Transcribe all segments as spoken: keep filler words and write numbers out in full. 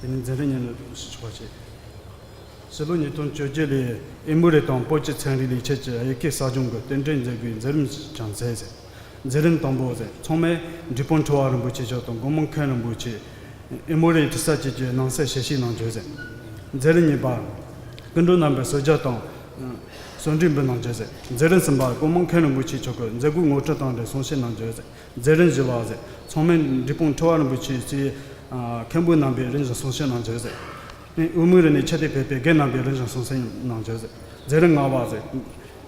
དེ་ནས་མཛད་རིམ་སྙན་སྒྲོན་ཞུ་ཆོག་པ་བྱེད། ཕྱི་ལོ་ཉིས་སྟོང་བཅོ་བརྒྱད་ལོའི་ཨེ་མོ་རི་དང་པོ་ཅི་ཚན་རིག་ལས་བྱེད་ཀྱི་ཡི་གེ་གསར་སྦྱོང་གི་རྟེན་འབྲེལ་མཛད་སྒོའི་མཛད་རིམ་ཞིག་ཀྱང་མཛད་ཟེར། མཛད་རིམ་དང་པོ་ཟེར། ཚང་མས་འབྲས་སྤུངས་ཁྲི་པ་རིན་པོ་ཆེ་མཆོག་དང་སྒོ་མང་མཁན་རིན་པོ་ཆེ། ཨེ་མོ་རི་དྲི་ཟ་བཅས་ཀྱི་སྣང་གསལ་ཞལ་བཞེས་གནང་རྒྱུ་ཟེར། མཛད་རིམ་གཉིས་པ། སྐུ་མགྲོན་རྣམ་པས་གསོལ་ཇ་དང་། གསོལ་འདེབས་འབུལ་གནང་རྒྱུ་ཟེར། མཛད་རིམ་གསུམ་པ། སྒོ་མང་མཁན་རིན་པོ་ཆེ་མཆོག་གིས་མཛད་སྒོ་ངོ་སྤྲོད་དང་འབྲེལ་གསུང་བཤད་གནང་རྒྱུ་ཟེར། མཛད་རིམ་བཞི་པ་ཟེར། ཚང་མས་འབྲས་སྤུངས་ཁྲི་པ་རིན་པོ་ཆེ་གཙོས་མཁན་པོ་རྣམ་པས་རིམ་བཞིན་གསུང་བཤད་གནང་རྒྱུ་ཟེར། ཨུ་མུ་རི་ནས་ཆེད་དུ་ཕེབས་པའི་རྒན་རྣམ་པས་རིམ་བཞིན་གསུང་བཤད་གནང་རྒྱུ་ཟེར། མཛད་རིམ་ལྔ་པ་ཟེར།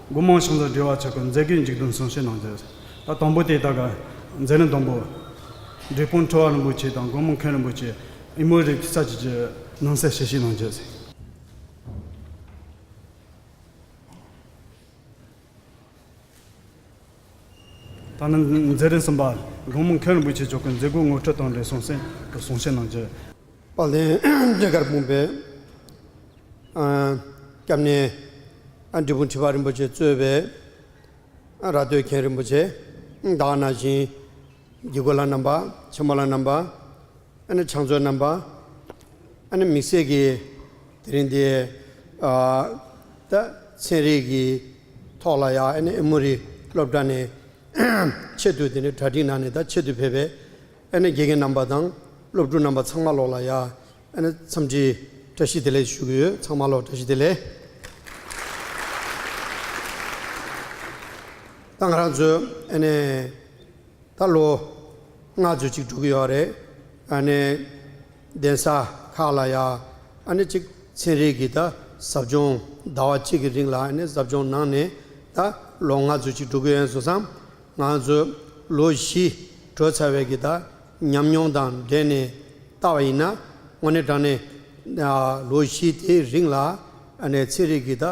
སྒོ་མང་ཕྱག་མཛོད་བགྲེས་པ་ཆ་ཁུ་མཛད་སྒོའི་མཇུག་བསྡོམས་གསུང་བཤད་གནང་རྒྱུ་ཟེར། ད་དང་པོ་དེ་ད་ག་མཛད་རིམ་དང་པོ། འབྲས་སྤུངས་ཁྲི་པ་རིན་པོ་ཆེ་དང་སྒོ་མང་མཁན་རིན་པོ་ཆེ་ཨེ་མོ་རི་དྲི་ཟ་བཅས་ཀྱི་སྣང་གསལ་ཞལ་བཞེས་གནང་རྒྱུ་ཟེར། ད་ནི་མཛད་རིམ་གསུམ་པ། སྒོ་མང་མཁན་རིན་པོ་ཆེ་མཆོག་གིས་མཛད་སྒོ་ངོ་སྤྲོད་དང་འབྲེལ་གསུང་གསན་གསུང་བཤད་གནང་རྒྱུ། དཔལ་ལྡན་འབྲས་དཀར་སྤུངས་པའི་ཨ་སྐྱབས་གནས་ཨ་འབྲས་སྤུངས་ཁྲི་པ་རིན་པོ་ཆེ་གཙོས་པའི་ཨ་ར་སྟོད་མཁན་རིན་པོ་ཆེ། ད་ག་ནང་བཞིན་དགེ་བསྐོས་ལགས་རྣམ་པ། ཆེན་མོ་ལགས་རྣམ་པ། ཨ་ནི་ཕྱག་མཛོད་རྣམ་པ། ཨ་ནི་དམིགས་བསལ་གྱིས་དེ་རིང་འདི་ཨ་ད་ཚན་རིག་གི་ཐོག་ལ་ཡ་ཨ་ནི་ཨེ་མོ་རི་སློབ་གྲྭ་ནས་ཆེད་དུ་དེ་ནི་གྲ་སྒྲིག་གནང་ནས་ད་ཆེད་དུ་ཕེབས་པའི་ཨ་ནི་དགེ་རྒན་རྣམ་པ་དང་སློབ་ཕྲུག་རྣམ་པ་ཚང་མ་ལོག་ལ་ཡ་ཨ་ནི་འཚམས་འདྲི་བཀྲ་ཤིས་བདེ་ལེགས་ཞུ་གི་ཡོད། ཚང་མ་ལོག་བཀྲ་ཤིས་བདེ་ལེགས། ད་ང་རང་ཚོས་ཨ་ནི་ད་ལོ་ལྔ་ཙམ་ཅིག་འགྲོ་གི་ཡོད་རེད། ཨ་ནི་གདན་ས་ཁག་ལ་ཡ་ཨ་ནི་ཅིག་ཚན་རིག་གི་ད་ཟབ་སྦྱོང་ཟླ་བ་གཅིག་གི་རིང་ལ་ཨ་ནི་ཟབ་སྦྱོང་གནང་ནས་ད་ལོ་ལྔ་ཙམ་ཅིག་འགྲོ་གི་ཡོད་སོང་ཙང་། ང་ཚོ་ལོ་བཞི་འགྲོ་ཚར་བའི་གི་ད་ཉམས་མྱོང་དང་འབྲེལ་ནས་བལྟ་བ་ཡིན་ན། དངོས་གནས་དྲང་གནས་ལོ་བཞི་དེའི་རིང་ལ་ཨ་ནི་ཚན་རིག་གི་ད་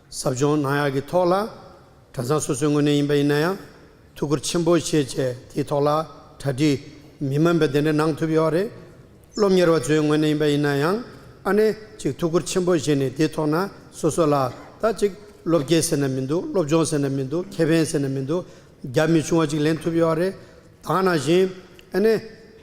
ཟབ་སྦྱོང་གནང་ཡག་གི་ཐོག་ལ། གྲྭ་ཚང་སོ་སོའི་ངོས་ནས་ཡིན་པ་ཡིན་ན་ཡང་ཐུགས་ཁུར་ཆེན་པོ་བཞེས་བྱས་དེའི་ཐོག་ལ་གྲ་སྒྲིག་མི་དམན་པ་དེ་འདྲ་གནང་ཐུབ་ཡོད་རེད། སློབ་གཉེར་བ་ཚོའི་ངོས་ནས་ཡིན་པ་ཡིན་ན་ཡང་ཨ་ནི་ཅིག་ཐུགས་ཁུར་ཆེན་པོ་བཞེས་ནས་དེའི་ཐོག་ན་སོ་སོ་ལ་ད་ཅིག་སློབ་སྐྱེལ་ཟེར་ན་མི་འདུག་སློབ་སྦྱོང་ཟེར་ན་མི་འདུག་ཁེ་ཕན་ཟེར་ན་མི་འདུག་རྒྱ་མི་ཆུང་བ་ཅིག་ལེན་ཐུབ་ཡོད་རེད། ད་ག་ནང་བཞིན་ཨ་ནི་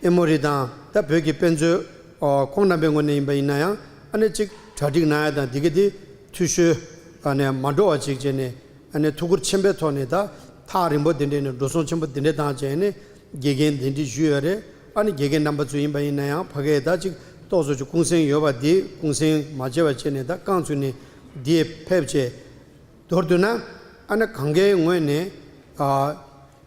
ཨེ་མོ་རི་དང་ད་བོད་ཀྱི་དཔེ་མཛོད་ཨོ་ཁོང་རྣམ་པའི་ངོས་ནས་ཡིན་པ་ཡིན་ན་ཡང་ཨ་ནི་ཅིག་གྲ་སྒྲིག་གནང་ཡ་དང་འདི་ག་དེ་འཐུས་ཤོར་ཨ་ནི་མ་འགྲོ་བ་ཅིག་བྱས་ནས་ཨ་ནི་ཐུགས་ཁུར་ཆེན་པོའི་ཐོག་ནས་ད་ཐག་རིང་པོ་འདི་འདྲས་ནས་འགྲོ་སོང་ཆེན་པོ་འདི་འདྲས་བཏང་བྱས་ནས་དགེ་རྒན་གདན་འདྲེན་ཞུས་ཡོད་རེད། ཨ་ནི་དགེ་རྒན་རྣམ་པ་ཚོ་ཡིན་པ་ཡིན་ན་ཡང་ཕ་གིའི་ད་ཅིག་ཏོག་ཙམ་ཅིག་གུང་སེང་ཡོད་པ་འདི་གུང་སེང་མ་བྱས་པ་བྱས་ནས་ད་རྐང་ཚུགས་ནས་འདིར་ཕེབས་བྱས། མདོར་བསྡུ་ན་ཨ་ནི་གང་གའི་ངོས་ནས་ཨ།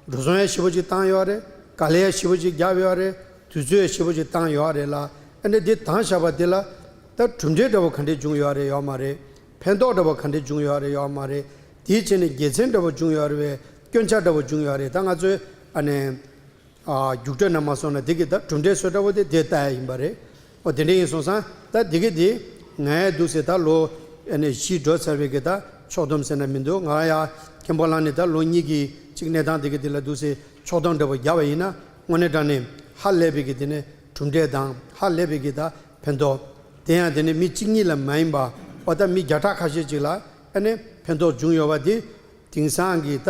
འགྲོ་སོང་ཡང་ཞེ་པོ་ཅིག་བཏང་ཡོད་རེད། དཀའ་ལས་ཡང་ཞེ་པོ་ཅིག་བརྒྱབ་ཡོད་རེད། དུས་ཚོད་ཡང་ཞེ་པོ་ཅིག་བཏང་ཡོད་རེད་ལ། ཨ་ནི་འདི་བཏང་བཞག་པ་འདི་ལ་ད་གྲུབ་འབྲས་འདྲ་བོ་ག་འདྲས་བྱུང་ཡོད་རེད་ཡོད་མ་རེད། ཕན་ཐོགས་འདྲ་བོ་ག་འདྲས་བྱུང་ཡོད་རེད་ཡོད་མ་རེད། དེའི་ཆེད་ནས་དགེ་མཚན་འདྲ་བོ་བྱུང་ཡོད་རེད་བས། སྐྱོན་ཆ་འདྲ་བོ་བྱུང་ཡོད་རེད། ད་ང་ཚོས་ཨ་ནི་ཨ་རྒྱུགས་སྤྲོད་ན་མ་སོང་ན་འདི་གི་ད་གྲུབ་འབྲས་བཟོ་འདྲ་བོ་དེ་དེ་ལྟ་ཡ་ཡིན་པ་རེད། ཨོ་དེ་འདྲ་ཡིན་སོང་ཙང་ད་འདི་གི་དེ་ངས་འདུག་སེ་ད་ལོ་ཨ་ནི་བཞི་འགྲོ་ཚར་བའི་གི་ད་ཕྱོགས་བསྡོམས་ཟེར་ན་མི་འདུག་ང་ཡ་མཁན་པོ་ལགས་ནས་ད་ལོ་གཉིས་ཀྱི་ཅིག་གནས་སྟངས་འདི་གི་དེ་ལ་འདུག་སེ་ཕྱོགས་བསྡོམས་འདྲ་བོ་བརྒྱབ་པ་ཡིན་ན་དངོས་གནས་དྲང་གནས་ཧ་ལས་པའི་གི་དེ་ནས་གྲུབ་འབྲས་དང་ཧ་ལས་པའི་གི་ད་ཕན་ཐོགས། དེ་ཡང་དེ་ནས་མི་གཅིག་གཉིས་ལ་མ་ཡིན་པ་ཨོ་ད་མི་བརྒྱ་ཕྲག་ཁ་ཤས་ཅིག་ལ་ཨ་ནི་ཕན་ཐོགས་བྱུང་ཡོད་པ་དེ། དེང་སང་གི་ད་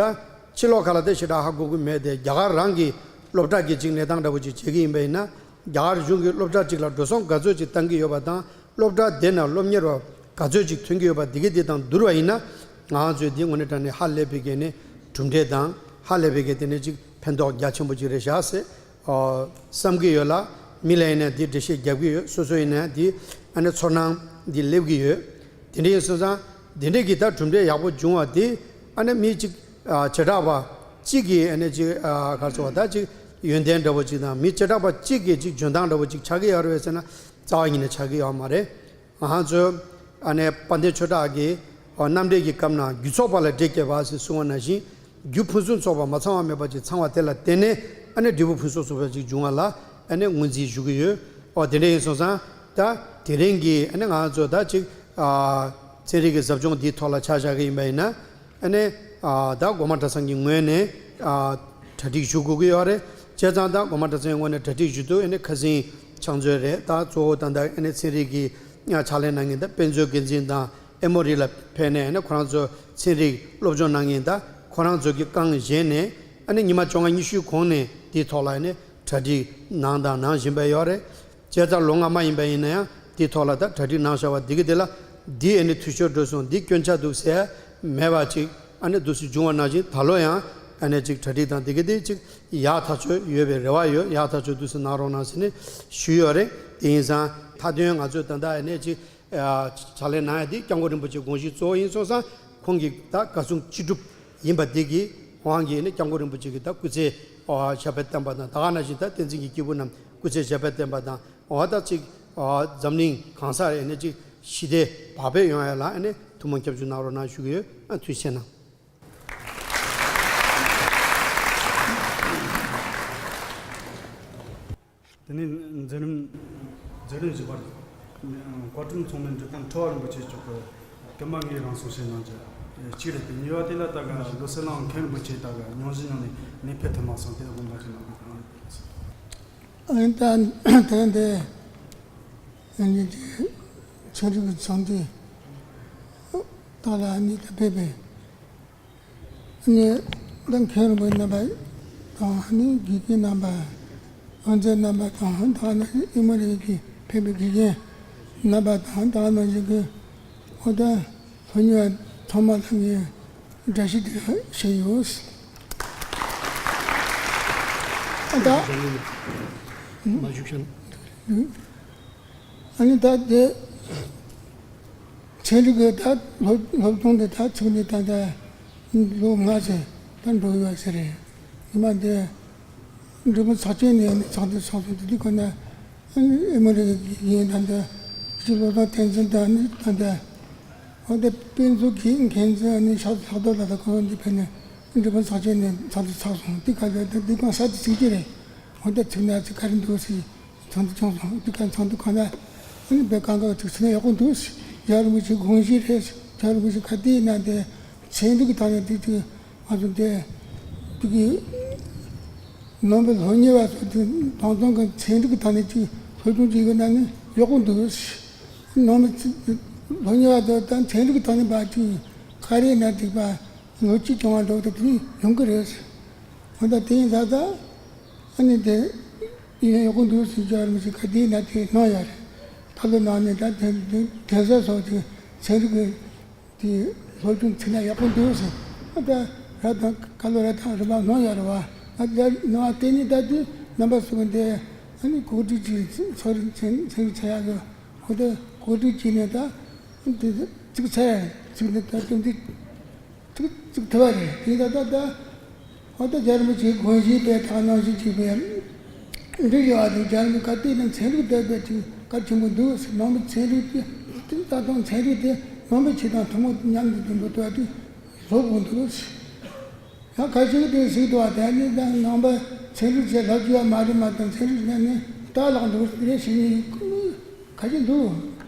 ཕྱི་ལོགས་ཁ་ལ་ད་ཞེ་དྲག་ཧ་གོ་གི་མེད་དེ། རྒྱ་གར་རང་གི་སློབ་གྲྭ་གི་ཅིག་གནས་སྟངས་འདྲ་པོ་ཅིག་བྱེད་ཀྱི་ཡིན་པ་ཡིན་ན། རྒྱ་གར་གཞུང་གི་སློབ་གྲྭ་ཅིག་ལ་འགྲོ་སོང་ག་ཚོད་ཅིག་བཏང་གི་ཡོད་པ་དང་། སློབ་གྲྭ་དེ་ན་སློབ་གཉེར་བ་ག་ཚོད་ཅིག་ཐོན་གྱི་ཡོད་པ་འདི་གི་འདི་དང་བསྡུར་བ་ཡིན་ན། ང་ཚོས་འདི་དངོས་གནས་དྲང་གནས་ཧ་ལས་པའི་གི་ནི་གྲུབ་འབྲས་དང་ཧ་ལས་པའི་གི་དེ་ནི་ཅིག་ཕན་ཐོགས་རྒྱ་ཆེན་པོ་ཅིག་རེད་ཤག་ཟེར་ཨོ་བསམ་གྱི་ཡོད་ལ། མི་ལ་ཡིན་ན་འདི་འགྲེལ་བཤད་རྒྱབ་ཀྱི་ཡོད། སོ་སོ་ཡིན་ན་འདི་ཨ་ནི་ཚོར་སྣང་འདི་སླེབས་ཀྱི་ཡོད། དེ་འདྲ་ཡིན་སོང་ཙང་དེ་འདྲ་གི་ད་གྲུབ་འབྲས་ཡག་པོ་བྱུང་བ་དེ་ཨ་ནི་མི་གཅིག་ཨ་བྱེ་བྲག་པ་གཅིག་གིས་ཨ་ནི་ཅིག་ཨ་ག་རེ་ཟེར་བ་ད་ཅིག་ཡོན་ཏན་འདྲ་བོ་ཅིག་དང་མི་བྱེ་བྲག་པ་གཅིག་གི་ཅིག་འཇོན་ཐང་འདྲ་བོ་ཅིག་ཆགས་ཀྱི་ཡོད་རེད་ཟེར་ན་རྩ་བ་ཉིད་ནས་ཆགས་ཀྱི་ཡོད་མ་རེད། ང་ཚོ་ཨ་ནི་དཔལ་ལྡན་ཆོས་གྲགས་ཀྱི་རྣམ་འགྲེལ་གྱི་སྐབས་ན་རྒྱུ་ཚོགས་པ་ལ་འབྲས་སྐྱེ་བ་ཟེར་གསུངས་པ་ནང་བཞིན། རྒྱུ་ཕུན་སུམ་ཚོགས་པ་མ་ཚང་བ་མེད་པ་ཅིག་ཚང་བ་དེ་ལ་བརྟེན་ནས་ཨ་ནི་འབྲས་བུ་ཕུན་སུམ་ཚོགས་པ་ཅིག་འབྱུང་བ་ལ་ཨ་ནི་ངོས་འཛིན་ཞུ་གི་ཡོད། ཨོ་དེ་འདྲ་ཡིན་སོང་ཙང་ད་དེ་རིང་གི་ཨ་ནི་ང་ཚོ་ད་ཅིག་ཨ་ཚན་རིག་གི་ཟབ་སྦྱོང་འདིའི་ཐོག་ལ་ཆ་བཞག་གི་ཡིན་པ་ཡིན་ན་ཨ་ནི་ཨ་ད་སྒོ་མང་གྲྭ་ཚང་གི་ངོས་ནས་ཨ་གྲ་སྒྲིག་ཞུ་དགོས་ཀྱི་ཡོད་རེད། བྱས་ཙང་ད་སྒོ་མང་གྲྭ་ཚང་གི་ངོས་ནས་གྲ་སྒྲིག་ཞུ་དུས་ཨ་ནི་ཁ་སང་ཕྱག་མཛོད་རེད། ད་གཙོ་བོ་ད་ད་ཨ་ནི་ཚན་རིག་གི་ཕྱག་ལས་གནང་མཁན་ད་དཔེ་མཛོད་འགན་འཛིན་དང་། ཨེ་མོ་རི་ལ་ཕེབས་ནས་ཨ་ནི་ཁོ་རང་ཚོ་ཚན་རིག་སློབ་སྦྱོང་གནང་མཁན་ད་ཁོ་རང་ཚོ་གི་རྐང་བཞེས་ནས་ཨ་ནི་ཉི་མ་བཅོ་ལྔ་ཉི་ཤུའི་གོང་ནས་དེའི་ཐོག་ལ་ཨ་ནི་གྲ་སྒྲིག་གནང་དང་གནང་བཞིན་པ་ཡོད་རེད། བྱས་ཙང་ལོ་སྔ་མ་ཡིན་པ་ཡིན་ན་ཡང་དེའི་ཐོག་ལ་ད་གྲ་སྒྲིག་གནང་བཞག་པ་འདི་གི་དེ་ལ་འདི་ཨ་ནི་འཐུས་ཤོར་འགྲོ་སོང་། འདི་སྐྱོན་ཆ་འདུག་ཟེར་མེད་པ་ཅིག་ཨ་ནི་འདུག་སེ་བྱུང་བ་ནང་བཞིན་ད་ལོ་ཡང་ཨ་ནི་ཅིག་གྲ་སྒྲིག་དང་འདི་གི་དེ་ཅིག་ཡག་ཐག་ཆོད་ཡོད་པའི་རེ་བ་ཡོད། ཡག་ཐག་ཆོད་འདུག་སེ་གནང་རོགས་གནང་ཟེར་ནས་ཞུས་ཡོད་རེད། དེ་ཡིན་ཙང་མཐའ་དོན་ང་ཚོས་ད་ལྟ་ཨ་ནི་ཅིག་ཕྱག་ལས་གནང་ཡ་དེ་སྐྱབས་མགོན་རིན་པོ་ཆེ་དགོངས་གཞི་གཙོ་བོ་ཡིན་སོང་ཙང་ཁོང་གིས་ད་བཀའ་གསུང་ཅི་སྒྲུབ་ཡིན་པ་དེ་གི་དབང་གིས་ནི་སྐྱབས་མགོན་རིན་པོ་ཆེ་གིས་ད་སྐུ་ཚེ་ཞབས་པད་བརྟན་པ་དང་། ད་ག་ནང་བཞིན་ད་བསྟན་འཛིན་གྱི་སྐྱེས་བུ་རྣམས་སྐུ་ཚེ་ཞབས་པད་བརྟན་པ་དང་། འོ་ད་ཅིག་འཛམ་གླིང་གང་སར་ཨེ་ནི་ཅིག་ཞི་བདེ་བག་ཕེབས་ཡོང་ཡ་ལ་ཨེ་ནི་ཐུགས་སྨོན་སྐྱབས་འཇུག་གནང་རོགས་གནང་ཞུ་གི་ཡོད། ཨ་ཐུགས་རྗེ་གནང་། དེ་ནས་མཛད་རིམ་མཛད་རིམ་བཞི་པར་བཀའ་དྲིན་མཚུངས་མེད་འབྲི་སྟོན་ཁྲི་པ་རིན་པོ་ཆེ་མཆོག་གིས་སྐར་མ་ལྔའི་རང་གསུང་བཤད་གནང་རྒྱུ་གཅིག་རེད། དེ་གཉིས་པ་དེ་ལ་ད་ག་ལོ་གསལ་ལགས་མཁན་རིན་པོ་ཆེ་ད་ག་སྙུང་གཞི་གནང་ནས་ནས་ཕེབས་ཐུབ་མ་སོང་། དེ་དགོངས་པ་ཅིག་གནང་དགོས་དང་། ཨ་ནི་ད་དེ་འདི་ཨ་ནི་དེ་ཚན་རིག་གི་ཚོགས་འདུ་ད་ལ་ཨ་ནི་ད་ཕེབས་པའི་ནས་ད་མཁན་རིན་པོ་རྣམ་པ་དང་ནི་དགེ་རྒན་རྣམ་པ། དབུ་མཛད་རྣམ་པ་དང་། ད་ནི་ཨེ་མོ་རི་ཀའི་ཕེབས་པའི་དགེ་རྒན་རྣམ་པ་དང་། ད་ནི་ཞིག་གི་འོ་ད་ལྷོ་ཉི་བ་ཚང་མ་ལ་ངས་བཀྲ་ཤིས་བདེ་ལེགས་ཞུ་ཡོད། ཨ་ད་མ་བཞུགས་ཤིང་། ཨ་ནི་ད་དེ་ཚན་རིག་གི་ད་སློབ་སློབ་སྦྱོང་དེ་ད་ཚུགས་ནས་ད་ལྟ་ལོ་ལྔ་ཙམ་ད་འགྲོ་ཡོད་ཟེར་རེད། ཉི་མ་འདི་འབྲས་སྤུངས་ཚོགས་ཆེན་ནས་ནི་ཚོགས་འདུ་ཚོགས་སོང་། དེ་དུས་ཁོ་ན་ཨ་ནི་ཨེ་མོ་རི་ཡིན། ད་ལྟ་སྤྱི་སློབ་སྦྱོང་བསྟན་འཛིན་དང་ནི་ད་ལྟ་འོ་ད་དཔེ་མཛོད་ཀྱི་མཁན་ཚོ་ནི་ཕྱག་ཕྱག་རྡོར་ལགས་དང་ཁོང་འདི་ཕེབས་ནས་འབྲས་སྤུངས་ཚོགས་ཆེན་ནས་ཚོགས་འདུ་ཚོགས་སོང་། དེ་ག་ལ་ད་འདི་གང་ས་དེ་ཚིག་གི་རེད། འོ་ད་ཚིག་ན་ཚིག་ག་རེ་འདུག་ཟེར། ཚོགས་འདུ་བྱུང་སོང་། དེ་ག་ཚོགས་འདུ་གང་ན་ཨ་ནི་དཔེ་གང་ག་ཚིག་ཚིག་ན་ཡག་པོ་འདུག་ཟེར། རྒྱལ་བ་རིན་པོ་ཆེ་དགོངས་གཞི་རེད་ཟེར། རྒྱལ་བ་རིན་པོ་ཆེ་ག་དུས་ཡིན་ན་དེ་ཚན་རིག་གི་ཐོག་ནས་དེ་དུས་ང་ཚོ་དེ་དེ་གི་ནང་པའི་སློབ་གཉེར་བ་ཚོ་དེ་དྭངས་གཙང་གི་ཚན་རིག་གི་ཐོག་ནས་ཅིག་སློབ་སྦྱོང་བྱེད་དགོས་ན་ནི་ཡག་པོ་འདུག་ཟེར། ནང་པའི་སློབ་གཉེར་བ་ཚོ་དང་ཚན་རིག་གི་ཐོག་ནས་ཕར་ཅིག་ག་རེ་ཡིན་ན་དེ་ཕར་ལོ་གཅིག་བྱུང་བ་འགྲོ་དེ་དེ་ཡོང་གི་རེད། འོ་ད་དེ་ཡིན་ཙང་ད་ཨ་ནི་དེ་ཡིན་ན་ཡག་པོ་འདུག་ཟེར་རྒྱུ་རེད། མི་ཞིག་ག་དེ་ཡིན་ན་དེ་གནང་ཡོད་རེད། ད་ལོ་ནང་ནས་ད་དེ་དེ་དེ་ཟ་སོགས་དེ་ཚན་རིག་གི་དེ་སློབ་སྦྱོང་ཚུགས་ན་ཡག་པོ་འདུག་ཟེར། ཨ་ད་ར་དང་ཀ་ལོ་ར་དང་རིམ་པ་གནང་ཡོད་རེད་བ། ཨ་ད་ནང་དེ་ནི་ད་དེ་རྣམ་པ་ཚོ་གི་འདི་ཨ་ནི་གོ་སྒྲིག་གི་ཚོགས་རིམ་ཚན་ཚན་རིག་ཚན་ཡག་གི་འོ་ད་གོ་སྒྲིག་བྱས་ནས་ད་དེ་ཚིག་ཚར་ཚིག་འདི་ད་དེ་འདི། ཚིག་ཚིག་ཐུབ་པ་རེད། དེ་ད་ད་ད་ཨོ་ད་རྒྱལ་བ་རིན་པོ་ཆེའི་དགོངས་གཞི་དཔེ་དག་ནང་བཞིན་གཅིག་པའི་འདི་ཡོད་པ་དེ་རྒྱལ་བ་རིན་པོ་ཆེ་ག་དུས་ནས་ཚན་རིག་དེ་དཔེ་ཅིག་གལ་ཆེན་པོ་འདུག་ཟེར། ནང་པའི་ཚན་རིག་དེ་དེ་ད་དུང་ཚན་རིག་དེ་ནང་པའི་ཆོས་དང་ཐུན་མོང་མཉམ་དུ་འགྲོ་ཐུབ་པ་དེ་བཟོ་དགོས་འདུག་ཟེར། ཡང་ཁ་ཤས་ཀྱིས་དེ་གཟིགས་འདུག་བ། དེ་ནི་ད་ནང་པ་ཚན་རིག་ཅེས་ལབ་རྒྱུ་བ་མ་རེད་མ་གཏོགས་ཚན་རིག་ནས་ནི་ལྟ་ལག་འདུག་རེད་ཟེར་ནི་ཁ་ཤས་འདུག་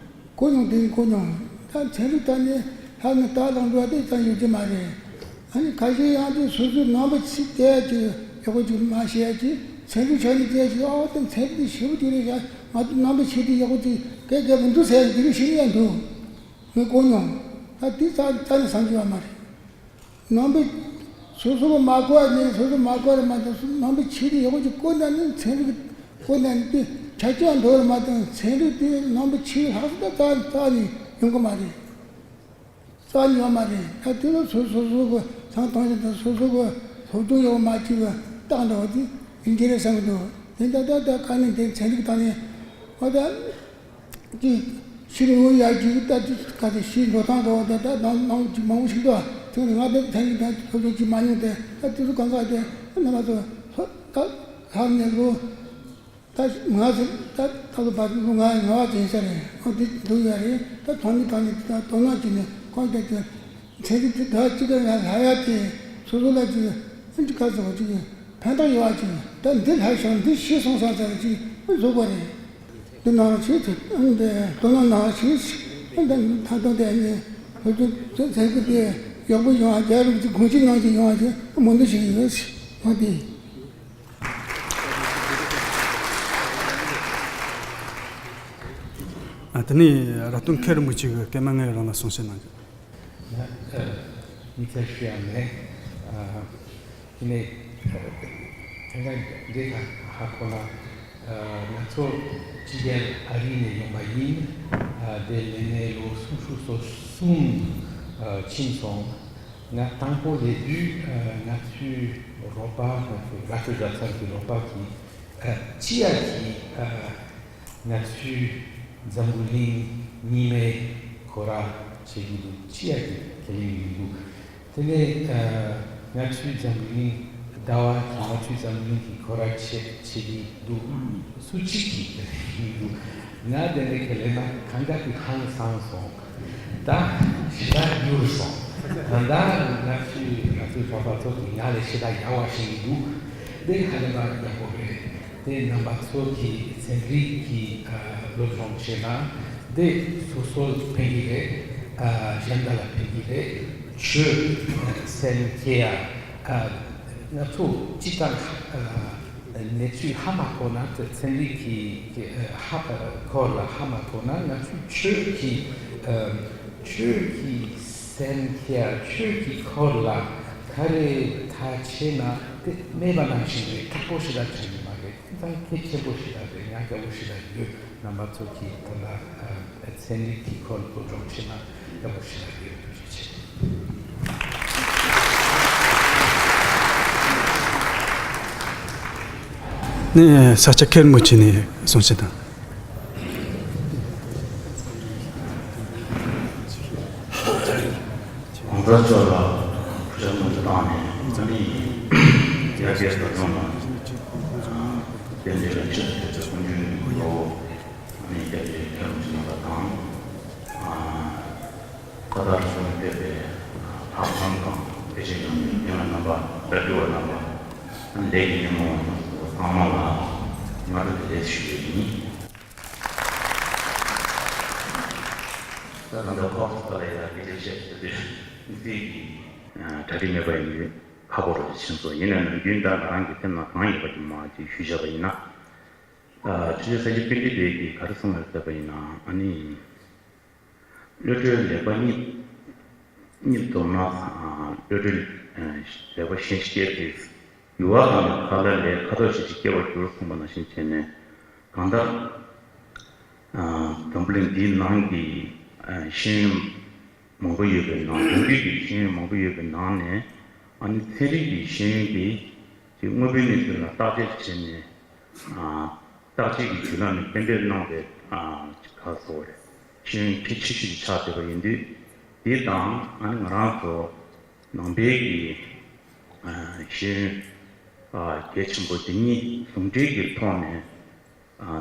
གོ་མྱོང་། དེ་གོ་མྱོང་། ད་ཚན་རིག་ད་ནི་ལྷག་ནི་ལྟ་ལག་འགྲོ་བ་དེ་ཙམ་ཡོད་ཀྱི་མ་རེད། ཨ་ནི་ཁ་ཤས་ཡང་དེ་སོ་སོའི་ནང་པ་ཚིག་དེ་ཅིག་ཡག་པོ་ཅིག་མ་ཤེས་ཡ་ཅིག་ཚན་རིག་ཆ་ནས་དེ་ཅིག་ཨོ་ད་ཚན་རིག་དེ་ཞེ་པོ་ཅིག་རེད་ཤག་ང་ཚོ་ནང་པའི་ཆོས་དེ་ཡག་པོ་ཅིག་གས་གས་པོ་འདུག་ཟེར་ཡ་དེ་རིགས་ཤེས་ཡ་འདུག་ངས་གོ་མྱོང་། ད་དེ་རྩ་རྩ་ནས་བསམ་རྒྱུ་བ་མ་རེད། ནང་པའི་སོ་སོ་གི་མ་གོ་བ་ནི་སོ་སོ་མ་གོ་བ་རེད་མ་གཏོགས་ནང་པའི་ཆོས་དེ་ཡག་པོ་ཅིག་གོ་ན་ནི་ཚན་རིག་གོ་ན་ནི་དེ་ཆ་རྐྱེན་འགྲོ་བ་རེད་མ་གཏོགས་ཚན་རིག་དེ་ནང་པའི་ཆོས་ལྷག་བསམ་རྩ་རྩ་ནས་ཡོང་གི་མ་རེད། རྩ་ནས་ཡོད་མ་རེད། ད་དེ་ལ་སོ་སོ་སོ་གི་ཚང་ཐང་ཞིག་དང་སོ་སོ་གི་སློབ་སྦྱོང་ཡག་པོ་མ་བྱས་པའི་རྟགས་འདྲ་བ་དེ་ཡིན་གྱི་རེད་བསམ་གྱི་འདུག་དེ་ད་ད་ད་ག་ནས་དེ་ཚན་རིག་དང་ནི་ཨ་ད། ཅིག་ཕྱིར་ངོ་ཡར་རྒྱུག་ད་ཅིག་ག་ཚོད་ཕྱིར་འགྲོ་སྟངས་འགྲོ་བ་དེ་ད་ནང་ནང་ཅིག་མང་པོ་ཞིག་འདུག་ཨ་ཚོད་ང་དེ་ཐན་གྱི་ད་སློབ་སྦྱོང་ཅིག་མ་མྱོང་དེ་ད་དེ་ཚོ་གང་ག་དེ་རྣམ་པ་ཚོ་ད་ལྷག་ནས་ལོ་ད་ང་ཚོ་ད་ད་ལོ་བར་ལོ་ང་ང་བ་ཅན་ཤ་རེད། ཨོ་དེ་འདུག་ཡ་རེད། ད་ཐོན་མི་ཐོན་ནས་ད་དོ་སྣང་བྱས་ནས་ཁོང་དེ་དེ་ཚན་རིག་དེ་ད་ཅིག་ལ་ལྷ་ཡ་དེ་སོ་སོ་ལ་ཅིག་ཨ་ཅིག་ག་ཚོད་ཅིག་ཕན་ཐོགས་ཡོད་པ་ཅིག་ད་འདི་ལྷག་ཤོག་འདི་ཤེས་སོང་ས་ཚར་ཅིག་བཟོ་དགོས་རེད། འདི་ནང་ཆོས་ཚོ་འདི་དོ་སྣང་གནང་ཞིག་འདི་ད་དུང་དེ་ནི་བོད་དུ་ཚན་རིག་དེ་ཡག་པོ་ཡོང་བ་རྒྱལ་རབས་ཀྱི་དགོངས་གཞི་ནང་བཞིན་ཡོང་བ་ཞིག་སྨོན་འདུན་ཞིག་ཡོད་ཞིག་འོ་དེ། ཨ་དེ་ནས་ར་སྟོན་མཁན་རིན་པོ་ཆེ་གིས་སྐར་མ་ལྔའི་རིང་ལ་གསུང་བཤད་གནང་རྒྱུ། ཨ་ཨ་མི་ཚེ་ཤི་ཡང་མེད། ཨ་དེ་ནས་ཨ་ཕན་ཚུན་འདྲེས་ཁ་ཧ་གོ་ལ། ང་ཚོ་ཕྱི་རྒྱལ་ཨ་རི་ནས་ཡོང་པ་ཡིན། དེ་ལས་ནས་ལོ་སུམ་ཅུ་སོ་གསུམ་ཕྱིན་སོང་། ང་དང་པོ་སླེབས་དུས་ང་ཚོའི་རོགས་པ། ང་ཚོའི་ར་སྤྲོད་གྲྭ་ཚང་གི་རོགས་པ་གིས་ཅི་ཡ་གིས་ང་ཚོའི་འཛམ་བུ་གླིང་རྙིང་མའི་སྐོར་ར་བྱེད་ཀྱི་འདུག་ཅི་ཡ་གིས་ཁས་ལེན་གྱི་འདུག་དེ་ནས་ང་ཚོའི་འཛམ་བུ་གླིང་ཟླ་བ་གི་ང་ཚོའི་འཛམ་བུ་གླིང་གི་སྐོར་ར་བྱེད་བྱེད་ཀྱི་འདུག་སུ་གཅིག་གིས་ཁས་ལེན་གྱི་འདུག་ང་དེ་འདྲ་ཁས་ལེན་ན་གང་ག་གི་ཧང་སངས་སོང་། ད་ཞེ་དྲག་འགྱུར་སོང་། ད་ལྟ་ང་ཚོའི་ང་ཚོའི་རོགས་པ་ཚོ་གིས་ང་ལས་ཞེ་དྲག་ཡག་པ་ཤེས་ཀྱི་འདུག་དེ་ཁ་ལེན་པ་ཡག་པོ་རེད། དེ་རྣམ་པ་ཚོ་གིས་ཚན་རིག་གི་སློབ་སྦྱོང་བྱས་ན་དེ་སོ་སོར་ཕན་གྱི་རེད། གཞན་དག་ལ་ཕན་གྱི་རེད། ཆོས་སེམས་བསྐྱེད་ཡ། ང་ཚོ་སྤྱི་བཏང་གནས་ཚུལ་ཧ་མ་གོ་ན། ཚན་རིག་གི་ཧ་སྐོར་ལ་ཧ་མ་གོ་ན། ང་ཚོའི་ཆོས་ཀྱི་ཆོས་ཀྱི་སེམས་བསྐྱེད་ཡ། ཆོས་ཀྱི་སྐོར་ལ་ག་རེ་ད་བྱས་ན་དེ་མེད་པ་ནང་བཞིན་རེད། དྲག་པོ་ཞེ་དྲག་བྱེད་ཀྱི་མ་རེད། ད་གལ་ཆེན་པོ་ཞེ་དྲག་རེད། ང་དགའ་པོ་ཞེ་དྲག་ཡོད། རྣམ་པ་ཚོ་གིས་ད་ལྟ་ཚན་རིག་གི་སྐོར་སློབ་སྦྱོང་བྱེད་ན་དགའ་པོ་ཞེ་དྲག་ཡོད། ཐུགས་རྗེ་ཆེ། ནས་ས་སྐྱ་མཁན་རིན་པོ་ཆེ་ནས་གསུང་བཤད་དང་། གོང་ས་མཆོག་ལ་ཐུགས་རྗེ་ཆེ་བཏང་ནས། ཨ་ནི་ཡར་རྒྱས་ད་དུང་ལ་རྟེན་འབྲེལ་ལ་ཆེད་དུ་ཕེབས་པའི་སྐུ་མགྲོན་གཙོ་བོ་ཨ་ནི་སྐྱབས་རྗེ་མཁན་རིན་པོ་ཆེ་རྣམ་པ་དང་། ཨ་ད་ལྟ་བྱུང་ཕེབས་པའི་ལྷག་བསམ་དང་དད་ཅན་ཡོངས་ཀྱི་རྒན་ལགས་རྣམ་པ། སྐྱབས་བཅོལ་བ་རྣམ་པ། ཨ་ནི་ལས་ཀྱི་སྣེ་མོ་བ་ཚང་མ་ལ་སྔ་དྲོ་བདེ་ལེགས་ཞུ་རྒྱུ་ཡིན། ད་ད་ལྟ་ཁོག་ས་ལ་ཡ་དགེ་ལས་བཤད་ཟེར་དུས་ཚིག་གི་གྲ་སྒྲིག་མེད་པ་ཡིན་དུས་ཁག་པོ་རེད་ཕྱིན་སོང་། ཡིན་ནའི་ནམ་རྒྱུན་ད་ང་རང་གི་སེམས་ནང་གང་ཡོད་པ་ཅིག་མ་ཅིག་ཞུས་བཞག་པ་ཡིན་ན། ཨ་ཆུ་ཚོད་ས་ཆ་པཎྜི་ཏ་གིས་ག་རེ་གསུངས་ཡོད་ཟེར་བ་ཡིན་ན། ཨ་ནི་གློད་གྲོལ་ལེགས་པ་གཉིས་གཉིས་བསྡོམས་ན་གློད་གྲོལ་ལེགས་པ་གཞན་སྐྱེ་སྟེ། ཡུལ་བ་དང་ནི་ཁ་ལ་ལས་ཁ་དོག་ཞིག་ཅིག་སྐྱེ་བར་འགྱུར་གསུངས་པ་ནང་བཞིན་བྱས་ནས། གང་ལྟར་འཛམ་བུ་གླིང་འདིའི་ནང་གི་ཤེས་ཡོན་མང་པོ་ཡོད་པའི་ནང་། གོང་འཕེལ་གྱི་ཤེས་ཡོན་མང་པོ་ཡོད་པའི་ནང་ནས། ཨ་ནི་ཚན་རིག་གི་ཤེས་ཡོན་དེ་ཅིག་དངོས་པོའི་གནས་ཚུལ་ལ་བརྟག་དཔྱད་བྱས་ནས། བརྟག་དཔྱད་ཀྱི་བརྒྱུད་ལམ་ནས་གཏན་འབེབས་གནང་བའི་ག་རེ་ཟེར་དགོས་རེད། ཤེས་ཡོན་གལ་ཆེ་ཤོས་ཤིག་ཆགས་བསྡད་པ་ཡིན་དུས། དེ་དང་ཨ་ནི་ང་རང་ཚོ་ནང་པའི་གི་ཤེས་ཡོན་གལ་ཆེན་པོ་དེ་གཉིས་ཟུང་འབྲེལ་གྱི་ཐོག་ནས་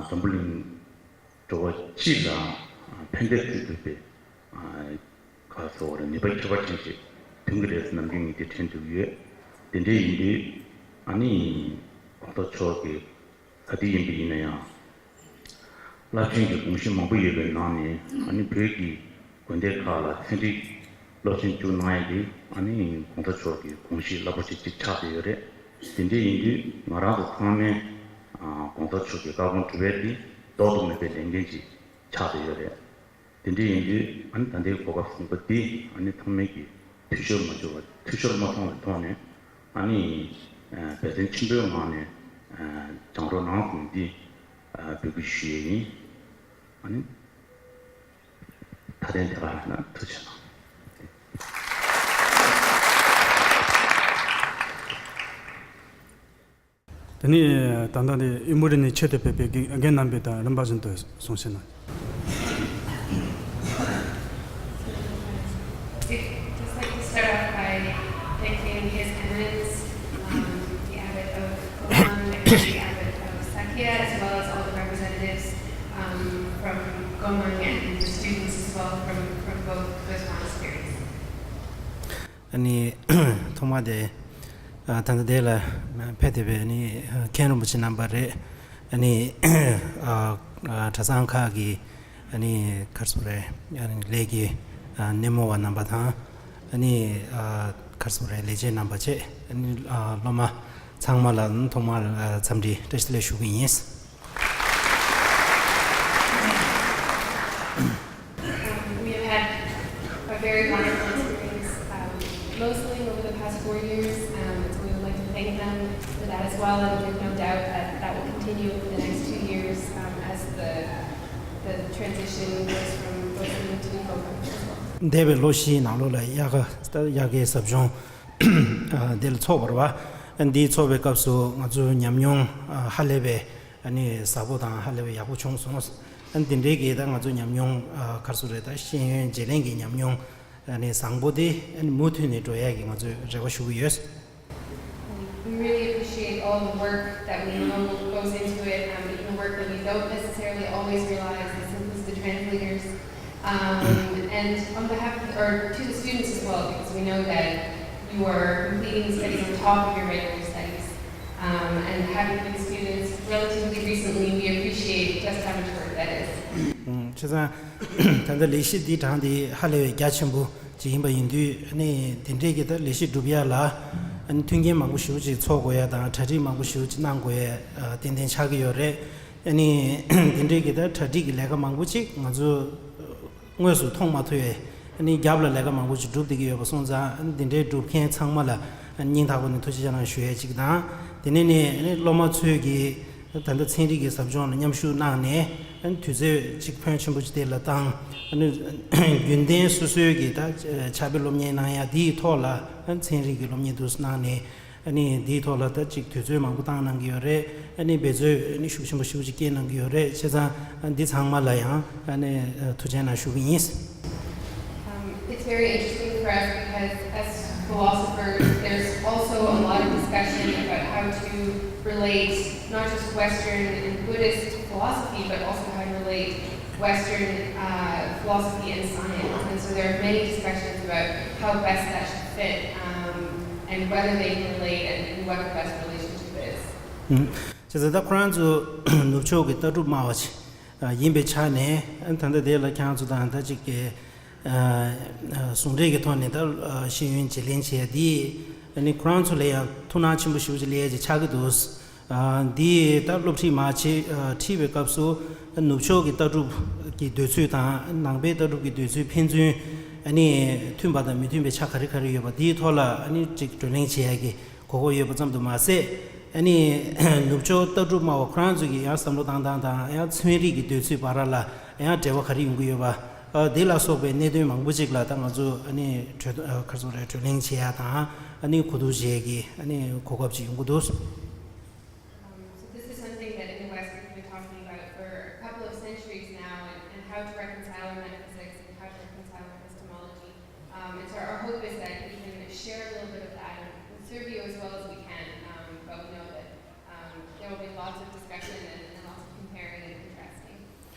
འཛམ་བུ་གླིང་འགྲོ་བ་སྤྱི་ལ་ཕན་བདེ་བཟོ་ཐུབ་པའི་ག་རེ་ཟེར་དགོས་རེད། ནུས་པ་ཁྱད་པར་ཅན་ཞིག་ཐོན་གྱི་རེད་ཟེར་ནམ་རྒྱུན་ངས་དེ་དྲན་ཐུབ་ཡོད། དེ་འདྲ་ཡིན་དུས་ཨ་ནི་གོང་ས་མཆོག་གིས་ག་དུས་ཡིན་པ་ཡིན་ན་ཡང་། རླབས་ཆེན་གྱི་དགོངས་གཞི་མང་པོ་ཡོད་པའི་ནང་ནས། ཨ་ནི་བོད་ཀྱི་དགོན་སྡེ་ཁག་ལ་ཚན་རིག་སློབ་ཚན་བཅུག་གནང་ཡ་དེ་ཨ་ནི་གོང་ས་མཆོག་གི་དགོངས་གཞི་རླབས་པོ་ཆེ་གཅིག་ཆགས་བསྡད་ཡོད་རེད། དེ་འདྲ་ཡིན་དུས་ང་རང་ཚོ་ཚང་མས་ཨ་གོང་ས་མཆོག་གི་བཀའ་དགོངས་སྒྲུབ་ཡ་དེ་ལྡོག་ཏུ་མེད་པའི་ལས་འགན་ཅིག་ཆགས་བསྡད་ཡོད་རེད། དེ་འདྲ་ཡིན་དུས་ཨ་ནི་ད་ལྟའི་གོ་སྐབས་བཟང་པོ་འདི་ཨ་ནི་ཚང་མས་ཀྱིས་འཐུས་ཤོར་མ་བྱུང་བ། འཐུས་ཤོར་མ་སོང་བའི་ཐོག་ནས་ཨ་ནི་འབད་བརྩོན་ཆེན་པོའི་ངང་ནས་སྦྱང་རོགས་གནང་ཟེར་ནས་འདི་འབོད་སྐུལ་ཞུ་ཡས་ཡིན། ཨ་ནི་ད་ཐེངས་དེ་ག་རེ་ན་ཐུགས་རྗེ་གནང་། དེ་ནས་ད་ལྟ་དེ་ཨི་མོ་རི་ནས་ཆེད་དུ་ཕེབས་པའི་དགེ་རྒན་རྣམ་པས་ད་རིམ་པ་བཞིན་དུ་གསུང་བཤད་གནང་། Just like to start off by thanking His Eminence, um, the Abbot of Gomang and the Abbot of Sakya, as well as all the representatives, um, from Gomang and the students as well from, from both those monasteries. ཨ་ནི་ཐོག་མ་དེ་ཨ་ད་ལྟ་དེ་ལ་ཕེབས་བསྡད་པའི་ཨ་ནི་མཁན་རིན་པོ་ཆེ་རྣམ་པ་རེད། ཨ་ནི་ཨ་ཨ་གྲྭ་ཚང་ཁག་གི་ཨ་ནི་ག་རེ་ཟེར་དགོས་རེད། ཨ་ནི་ལས་ཀྱི་ཨ་སྣེ་མོ་བ་རྣམ་པ་དང་། ཨ་ནི་ཨ་ག་རེ་ཟེར་དགོས་རེད། ལས་བྱེད་རྣམ་པ་བཅས། ཨ་ནི་ཨ་སློབ་མ་ཚང་མ་ལ་ཐོག་མར་ཨ་འཚམས་འདྲི་བཀྲ་ཤིས་བདེ་ལེགས་ཞུ་གི་ཡིན། Um, we have had a very wonderful experience, um, mostly over the past four years, um, and so we would like to thank them for that as well, and we have no doubt that that will continue for the next two years, um, as the, the transition goes from Gosin to Gopa as well. འདས་པའི་ལོ་བཞིའི་ནང་ལོགས་ལ་དབྱར་ཁ་དབྱར་ཁའི་ཟབ་སྦྱོང་འདི་ལ་འཚོགས་པ་རེད་བ། འདིའི་འཚོགས་པའི་སྐབས་སུ་ང་ཚོའི་ཉམས་མྱོང་ཧ་ལས་པའི་ཟབ་པོ་དང་ཧ་ལས་པའི་ཡག་པོ་བྱུང་སོང་། འདི་འདྲའི་གི་ད་ང་ཚོའི་ཉམས་མྱོང་ག་རེ་ཟེར་དགོས་རེད། ད་ཤེས་ཡོན་བརྗེ་ལེན་གྱི་ཉམས་མྱོང་ནི་བཟང་པོ་དེ་མུ་མཐུད་ནས་འགྲོ་ཡག་གི་ང་ཚོས་རེ་བ་ཞུ་གི་ཡོད། We really appreciate all the work that we know goes into it, um, even the work that we don't necessarily always realize, as simple as the translators. Um, and on behalf of, or to the students as well, because we know that you are completing studies on top of your regular studies, um, and having been students relatively recently, we appreciate just how much work that is. ཨུམ། བྱས་ཙང་ད་ལྟ་ལས་གཞི་འདིའི་གྲངས་འདི་ཧ་ལས་པའི་རྒྱ་ཆེན་པོ་ཅིག་ཡིན་པ་ཡིན་དུས་ནི་དེ་འདྲའི་གི་ད་ལས་གཞི་སྒྲུབ་ཡ་ལ་མཐུན་རྐྱེན་མང་པོ་ཞེ་པོ་ཅིག་འཚོགས་དགོས་ཡ་དང་གྲ་སྒྲིག་མང་པོ་ཞེ་པོ་ཅིག་གནང་དགོས་ཡ་ཏན་ཏན་ཆགས་ཀྱི་ཡོད་རེད། ཨ་ནི་དེ་འདྲའི་གི་ད་གྲ་སྒྲིག་གི་ལས་ཀ་མང་པོ་ཅིག་ང་ཚོ་དངོས་སུ་མཐོང་མ་ཐུབ་པའི་ཨ་ནི་རྒྱབ་ལ་ལས་ཀ་མང་པོ་ཅིག་སྒྲུབ་བསྡད་ཀྱི་ཡོད་པ་སོང་ཙང་། ཨ་ནི་དེ་འདྲའི་སྒྲུབ་མཁན་ཚང་མ་ལ་སྙིང་ཐག་པ་ནས་ཐུགས་རྗེ་ཆེ་གནང་ཞུ་ཡས་ཅིག་དང་། དེ་ནས་ནི་ཨ་ནི་སློབ་མ་ཚོས་ཀྱིས་ད་ལྟ་ཚན་རིག་གི་ཟབ་སྦྱོང་ལ་མཉམ་ཞུགས་གནང་ནས། ཨ་ནི་དུས་ཚོད་ཅིག་ཕོན་ཆེན་པོ་ཅིག་དེ་ལ་བཏང་། ཨ་ནི་རྒྱུན་ལྡན་སོ་སོའི་གི་ད་ཕྱག་དཔེ་སློབ་གཉེར་གནང་ཡ་དེའི་ཐོག་ལ་ཨ་ནི་ཚན་རིག་གི་སློབ་གཉེར་འདུག་སེ་གནང་ནས། ཨ་ནི་འདིའི་ཐོག་ལ་ད་ཅིག་དུས་ཚོད་མང་པོ་བཏང་གནང་གི་ཡོད་རེད། ཨ་ནི་འབད་རྩོལ་ཨ་ནི་ཤུགས་ཆེན་པོ་ཤུགས་ཆེ་བསྐྱེད་གནང་གི་ཡོད་རེད། བྱས་ཙང་ཨ་འདི་ཚང་མ་ལ་ཡང་ཨ་ནི་ཐུགས་རྗེ་གནང་ཞུ་གི་ཡིན། Um, it's very interesting for us because as philosophers, there's also a lot of discussion about how to relate not just Western and Buddhist philosophy, but also how to relate Western uh, philosophy and science. And so there are many discussions about how best that should fit, um, and whether they can relate and, and what the best relationship is. ཨུམ། བྱས་ཙང་ད་ཁོ་རང་ཚོ་ནུབ་ཕྱོགས་ཀྱི་ལྟ་གྲུབ་སྨྲ་བ་ཅིག་ཡིན་པའི་ཆ་ནས། ཨ་ནི་ད་ལྟ་དེ་ལ་ཁྱེད་རང་ཚོ་དང་ད་ཅིག་གི་ཨ་ཨ་ཟུང་འབྲེལ་གྱི་ཐོག་ནས་ད་ཨ་ཤེས་ཡོན་བརྗེ་ལེན་བྱས་འདི་ཨ་ནི་ཁོ་རང་ཚོ་ལ་ཡང་ཐུགས་སྣང་ཆེན་པོ་ཞེ་པོ་ཅིག་སླེབས་ཡ་ཅིག་ཆགས་ཀྱི་འདུག་ཨ་འདི་ད་སློབ་ཁྲིད་མར་བྱེད་ཨ་ཁྲིད་པའི་སྐབས་སུ་ཨ་ནུབ་ཕྱོགས་ཀྱི་ལྟ་གྲུབ་ཀྱི་འདོད་ཚུལ་དང་ནང་པའི་ལྟ་གྲུབ་ཀྱི་འདོད་ཚུལ་ཕན་ཚུན་ཨ་ནི་མཐུན་པ་དང་མི་མཐུན་པའི་ཆ་ག་རེ་ག་རེ་ཡོད་པ་འདིའི་ཐོག་ལ་ཨ་ནི་ཅིག་བགྲོ་གླེང་བྱེད་ཡ་གི་གོ་སྐབས་ཡོད་པ་ཙམ་དུ་མ་ཟད། ཨ་ནི་ནུབ་ཕྱོགས་ལྟ་གྲུབ་སྨྲ་བ་ཁོ་རང་ཚོ་གི་ཡང་བསམ་བློ་བཏང་སྟངས་དང་ཡང་ཚན་རིག་གི་འདོད་ཚུལ་བར་ལ་ཡང་འབྲེལ་བ་ག་རེ་ཡོང་གི་ཡོད་པ། ཨ་འདི་ལ་སོགས་པའི་གནད་དོན་མང་པོ་ཅིག་ལ་ད་ང་ཚོ་ཨ་ནི་གྲོས་ཨ་ག་རེ་ཟེར་དགོས་རེད། བགྲོ་གླེང་བྱེད་ཡ་དང་ཨ་ནི་གོ་བསྡུར་བྱེད་ཡ་གི་ཨ་ནི་གོ་སྐབས་ཅིག་ཡོང་གི་འདུག Um, so this is something that in the West we've been talking about for a couple of centuries now, and, and how to reconcile our metaphysics and how to reconcile our epistemology. Um, and so our hope is that we can share a little bit of that and serve you as well as we can, um, but we know that, um, there will be lots of discussion and, and lots of comparing and contrasting.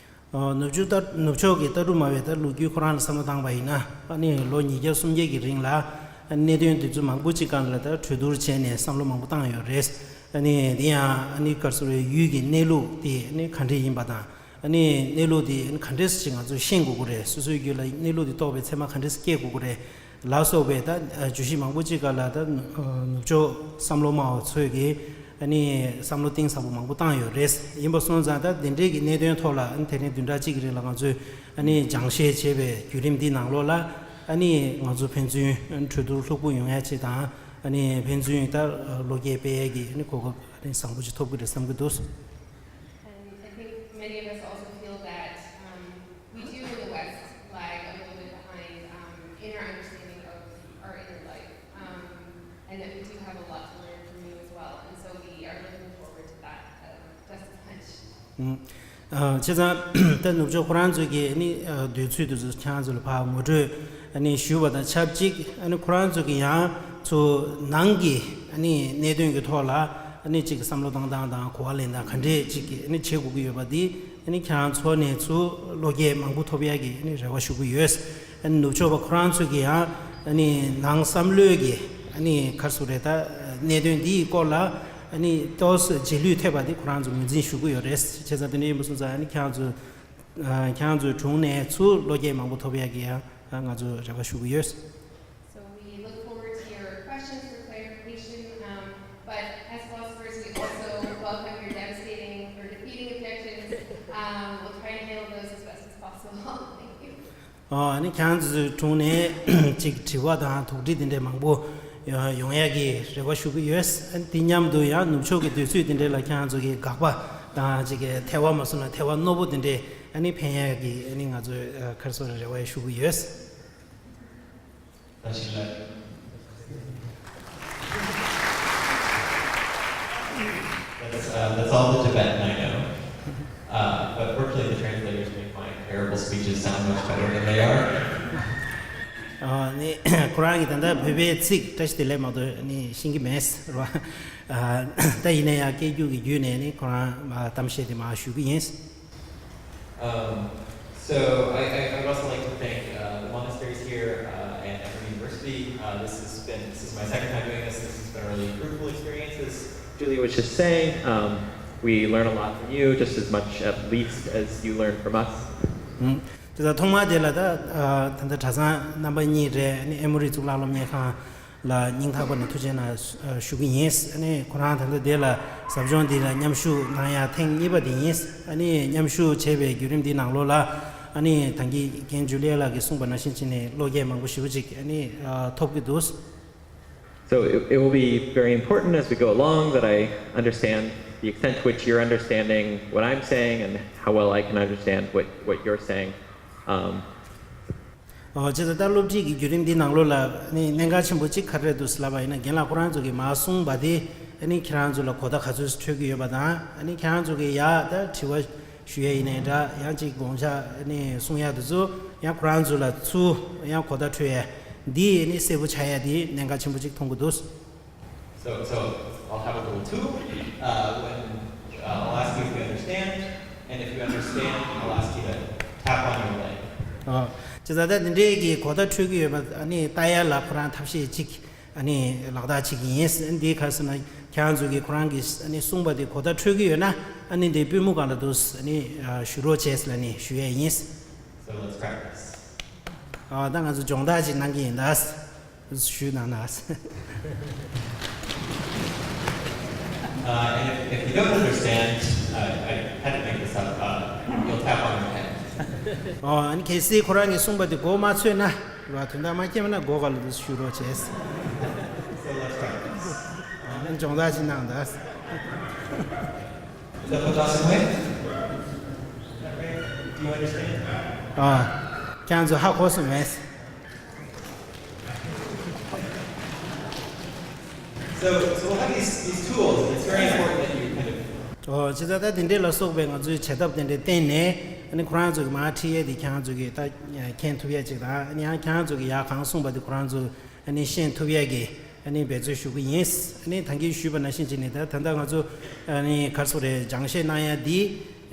ཨ་ནུབ་ཕྱོགས་ལྟ་ནུབ་ཕྱོགས་ཀྱི་ལྟ་གྲུབ་སྨྲ་བའི་ད་ལོ་རྒྱུས་ཁོ་རང་ལ་བསམ་བློ་བཏང་བ་ཡིན་ན། ཨ་ནི་ལོ་ཉིས་བརྒྱ་སུམ་བརྒྱ་གི་རིང་ལ་ཨ་གནད་དོན་འདི་ཚོ་མང་པོ་ཅིག་སྒང་ལ་ད་གྲོས་བསྡུར་བྱས་ནས་བསམ་བློ་མང་པོ་བཏང་ཡོད་རེད། ཨ་ནི་འདི་ཡང་ཨ་ནི་ག་རེ་ཟེར་དགོས་རེད། ཡུལ་གྱི་གནས་ལུགས་དེ་ཨ་ནི་ག་འདྲས་ཡིན་པ་དང་། ཨ་ནི་གནས་ལུགས་དེ་ཨ་ནི་ག་འདྲས་ཅིག་ང་ཚོས་ཤེས་དགོས་ཀྱི་རེད། སོ་སོའི་རྒྱུད་ལ་གནས་ལུགས་དེ་རྟོགས་པའི་ཚད་མ་ག་འདྲས་སྐྱེ་དགོས་ཀྱི་རེད་ལ་སོགས་པའི་ད་བརྗོད་གཞི་མང་པོ་ཅིག་སྒང་ལ་ད་ནུབ་ཕྱོགས་བསམ་བློ་སྨྲ་བ་ཚོས་ཀྱིས་ཨ་ནི་བསམ་བློ་གཏིང་ཟབ་པོ་མང་པོ་བཏང་ཡོད་རེད། ཡིན་པ་སོང་ཙང་ད་དེ་འདྲའི་གི་གནད་དོན་ཐོག་ལ་ཨ་ནི་དེ་རིང་བདུན་ཕྲག་གཅིག་གི་རིང་ལ་ང་ཚོས་ཨ་ནི་སྦྱང་བཤད་བྱས་པའི་བརྒྱུད་རིམ་འདིའི་ནང་ལོགས་ལ་ཨ་ནི་ང་ཚོ་ཕན་ཚུན་གྲོས་བསྡུར་ལྷུག་པོ་ཡོང་ཡ་ཅིག་དང་། ཨ་ནི་ཕན་ཚུན་ད་བློ་སྐྱེད་སྤེལ་ཡ་གི་ཨ་ནི་གོ་སྐབས་ཨ་ནི་བཟང་པོ་ཅིག་ཐོབ་ཀྱི་རེད་བསམ་གྱི་འདུག And I think many of us also feel that, um, we do in the West lag a little bit behind, um, in our understanding of our inner life, um, and that we do have a lot to learn from you as well. And so we are looking forward to that, um, just as much. ཨ་བྱས་ཙང་ད་ནུབ་ཕྱོགས་ཁོ་རང་ཚོའི་གི་ཨ་ནི་ཨ་འདོད་ཚུལ་དེ་ཚོ་ཁྱེད་རང་ཚོ་ལ་ཕར་ངོ་སྤྲོད་ཨ་ནི་ཞུས་པ་དང་ཆབས་ཅིག་ཨ་ནི་ཁོ་རང་ཚོ་གི་ཡང་ཚུར་ནང་གི་ཨ་ནི་གནད་དོན་གྱི་ཐོག་ལ་ཨ་ནི་ཅིག་བསམ་བློ་བཏང་སྟངས་དང་གོ་བ་ལེན་སྟངས་ག་འདྲས་ཅིག་གི་ཨ་ནི་བྱེད་དགོས་ཀྱི་ཡོད་པ་འདི་ཨ་ནི་ཁྱེད་རང་ཚོ་ནས་ཚུར་བློ་སྐྱེད་མང་པོ་ཐོབ་ཡག་གི་ཨ་ནི་རེ་བ་ཞུ་གི་ཡོད། ཨ་ནི་ནུབ་ཕྱོགས་པ་ཁོ་རང་ཚོ་གི་ཡང་ཨ་ནི་ནང་བསམ་བློའི་གི་ཨ་ནི་ག་རེ་ཟེར་དགོས་རེད། ད་གནད་དོན་འདིའི་སྐོར་ལ་ཨ་ནི་ཏོག་ཙམ་རྗེས་ལུས་ཐེབས་པ་འདི་ཁོ་རང་ཚོ་ངོས་འཛིན་ཞུ་གི་ཡོད་རེད། བྱས་ཙང་དེ་འདྲ་ཡིན་པ་སོང་ཙང་ཨ་ནི་ཁྱེད་རང་ཚོ་ཨ་ཁྱེད་རང་ཚོའི་དྲུང་ནས་ཚུར་བློ་སྐྱེད་མང་པོ་ཐོབ་ཡག་གི་ཡང་ང་ཚོ་རེ་བ་ཞུ་གི་ཡོད། So we look forward to your questions for clarification, um, but as philosophers, we also welcome your devastating or defeating objections. Um, we'll try and handle those as best as possible. Thank you. ཨ་ནི་ཁྱེད་རང་ཚོའི་དྲུང་ནས་ཅིག་དྲི་བ་དང་དོགས་འདྲི་དེ་འདྲའི་མང་པོ་ ཡོང་ཡག་གི་རེ་བ་ཞུ་གི་ཡོད། ཨ་ནི་དེ་མཉམ་དུ་ཡང་ནུབ་ཕྱོགས་ཀྱི་དུས་ཚོད་དེ་འདྲ་ལ་ཁྱེད་རང་ཚོ་གི་དགག་པ་དང་ཅིག་གི་ཐལ་བ་མ་སོང་ན་ཐལ་བ་རྣོ་པོ་དེ་འདྲ་ཨ་ནི་འཕེན་ཡག་གི་ཨ་ནི་ང་ཚོས་ཨ་ག་རེ་ཟེར་རེ་བ་ཞུ་གི་ཡོད། That's, uh, that's all the Tibetan I know. Uh, but fortunately, the translators make my terrible speeches sound much better than they are. ཨ་ནི་ཁོ་རང་གིས་ད་ལྟ་བོད་པའི་ཚིག་བཀྲ་ཤིས་བདེ་ལེགས་མ་གཏོགས་ནི་ཤེས་ཀྱི་མེད་རེད་བ། ཨ་ད་ཡིན་ན་ཡང་སྐད་སྒྱུར་གྱི་བརྒྱུད་ནས་ནི་ཁོ་རང་ཨ་གཏམ་བཤད་དེ་མར་ཞུ་གི་ཡིན། Um, so I, I, I would also like to thank uh, the monasteries here uh, and Emory University. Uh, this has been this is my second time doing this. This has been a really fruitful experience. As Julie was just saying, um, we learn a lot from you, just as much at least as you learn from us. ཨུམ། དེ་ད་ཐོག་མར་དེ་ལ་ད་ཨ་ད་ལྟ་གྲྭ་ཚང་རྣམ་པ་གཉིས་རེད། ཨ་ནི་ཨེ་མོ་རི་གཙུག་ལག་སློབ་གཉེར་ཁང་ལ་སྙིང་ཐག་པ་ནས་ཐུགས་རྗེ་གནང་ཞུ་གི་ཡིན། ཨ་ནི་ཁོ་རང་ད་ལྟ་དེ་ལ་ཟབ་སྦྱོང་འདི་ལ་མཉམ་ཞུགས་གནང་ཡ་ཐེངས་གཉིས་པ་དེ་ཡིན། ཨ་ནི་མཉམ་ཞུགས་བྱས་པའི་བརྒྱུད་རིམ་འདི་ནང་ལོགས་ལ་ཨ་ནི་ད་གིན་རྒན་ཇུ་ལི་ཡ་ལགས་ཀྱིས་གསུངས་པ་ནང་བཞིན་བྱས་ནས་བློ་སྐྱེད་མང་པོ་ཞེ་པོ་ཅིག་ཨ་ནི་ཐོབ་ཀྱི་འདུག So it, it will be very important as we go along that I understand the extent to which you're understanding what I'm saying and how well I can understand what, what you're saying. Um, ཨོ་ཅེ་ད་ལྟ་སློབ་ཁྲིད་ཀྱི་བརྒྱུད་རིམ་འདི་ནང་ལོགས་ལ་ནི་གནད་འགག་ཆེན་པོ་གཅིག་ག་རེ་རེད་འདུག་ཟེར་ལབ་པ་ཡིན་ན། རྒན་ལགས་ཁོ་རང་ཚོ་གིས་མར་གསུངས་པ་དེ་ཨ་ནི་ཁྱེད་རང་ཚོ་ལ་གོ་བརྡ་ག་ཚོད་འཕྲོད་ཀྱི་ཡོད་པ་དང་། ཨ་ནི་ཁྱེད་རང་ཚོ་གིས་ཡར་ད་དྲི་བ་ཞུ་ཡ་ཡིན་ནའི་འདྲ། ཡང་ཅིག་དགོངས་འཆར་ཨ་ནི་གསུང་ཡ་དེ་ཚོ་ཡང་ཁོ་རང་ཚོ་ལ་ཚུར་ཡང་གོ་བརྡ་འཕྲོད་ཡ་འདི་ཨ་ནི་གསལ་པོ་ཆགས་ཡ་དེ་གནད་འགག་ཆེན་པོ་གཅིག་མཐོང་གི་འདུག So, so I'll have a little tool uh, when uh, I'll ask you if you understand, and if you understand, I'll ask you to tap on your leg. ཨོ། ཅེ་ད་ལྟ་འདི་འདྲའི་གི་གོ་བརྡ་འཕྲོད་ཀྱི་ཡོད་པ་ཨ་ནི་ལྟ་ཡ་ལ་ཁོ་རང་ཐབས་ཤེས་གཅིག་ཨ་ནི་ལག་བསྟར་བྱེད་ཀྱི་ཡིན། འདི་ག་རེ་ཟེར་ན་ཁྱེད་རང་ཚོ་གིས་ཁོ་རང་གིས་ཨ་ནི་གསུངས་པ་དེ་གོ་བརྡ་འཕྲོད་ཀྱི་ཡོད་ན་ཨ་ནི་འདི་པུས་མོ་སྒང་ལ་འདུག་ཨ་ནི་ཞུ་རོགས་བྱས་ལབ་ནས་ཞུ་ཡ་ཡིན། So let's practice. ཨ་ད་ང་ཚོ་སྦྱོང་བརྡར་ཅིག་གནང་གི་ཡིན་ད། ཞུས་གནང་ན། Uh, and if, if you don't understand, uh, I had to make this up, uh, you'll tap on your head. ཨོ་ཨ་ནི་གལ་སྲིད་ཁོ་རང་གིས་གསུངས་པ་དེ་མགོ་མ་ཚོས་ན་ར། དོན་དག་མ་མཁྱེན་པ་ན་མགོ་སྒང་ལ་འདུག་ཞུ་རོགས་བྱས། So let's practice. ཨ་ནི་སྦྱོང་བརྡར་ཅིག་གནང་ད། Is that what Dawson way? Do you understand? ཨ་ཁྱེད་ཚོ་ཧ་གོ་སོང་མེད། So, so we'll have these, these tools, and it's very important that you kind of ཨོ་ཅེ་ད་ལྟ་དེ་འདྲས་ལ་སོགས་པའི་ང་ཚོའི་བྱེད་ཐབས་དེ་འདྲས་བསྟེན་ནས་ཨ་ནི་ཁོ་རང་ཚོ་གི་མར་ཁྲིད་ཡས་དེ་ཁྱེད་རང་ཚོ་གིས་ད་མཁྱེན་ཐུབ་ཡས་ཅིག་དང་། ཨ་ནི་ཡང་ཁྱེད་རང་ཚོ་གིས་ཡར་གང་གསུངས་པ་དེ་ཁོ་རང་ཚོ་ཨ་ནི་ཤེས་ཐུབ་ཡས་ཀྱི་ཨ་ནི་འབད་རྩོལ་ཞུ་གི་ཡིན། ཨ་ནི་ད་གིན་ཞུས་པ་ནང་བཞིན་བྱས་ནས་ད་ད་ལྟ་ང་ཚོ་ཨ་ནི་ག་རེ་ཟེར་རེད། སྦྱང་བཤད་གནང་ཡ་འདི་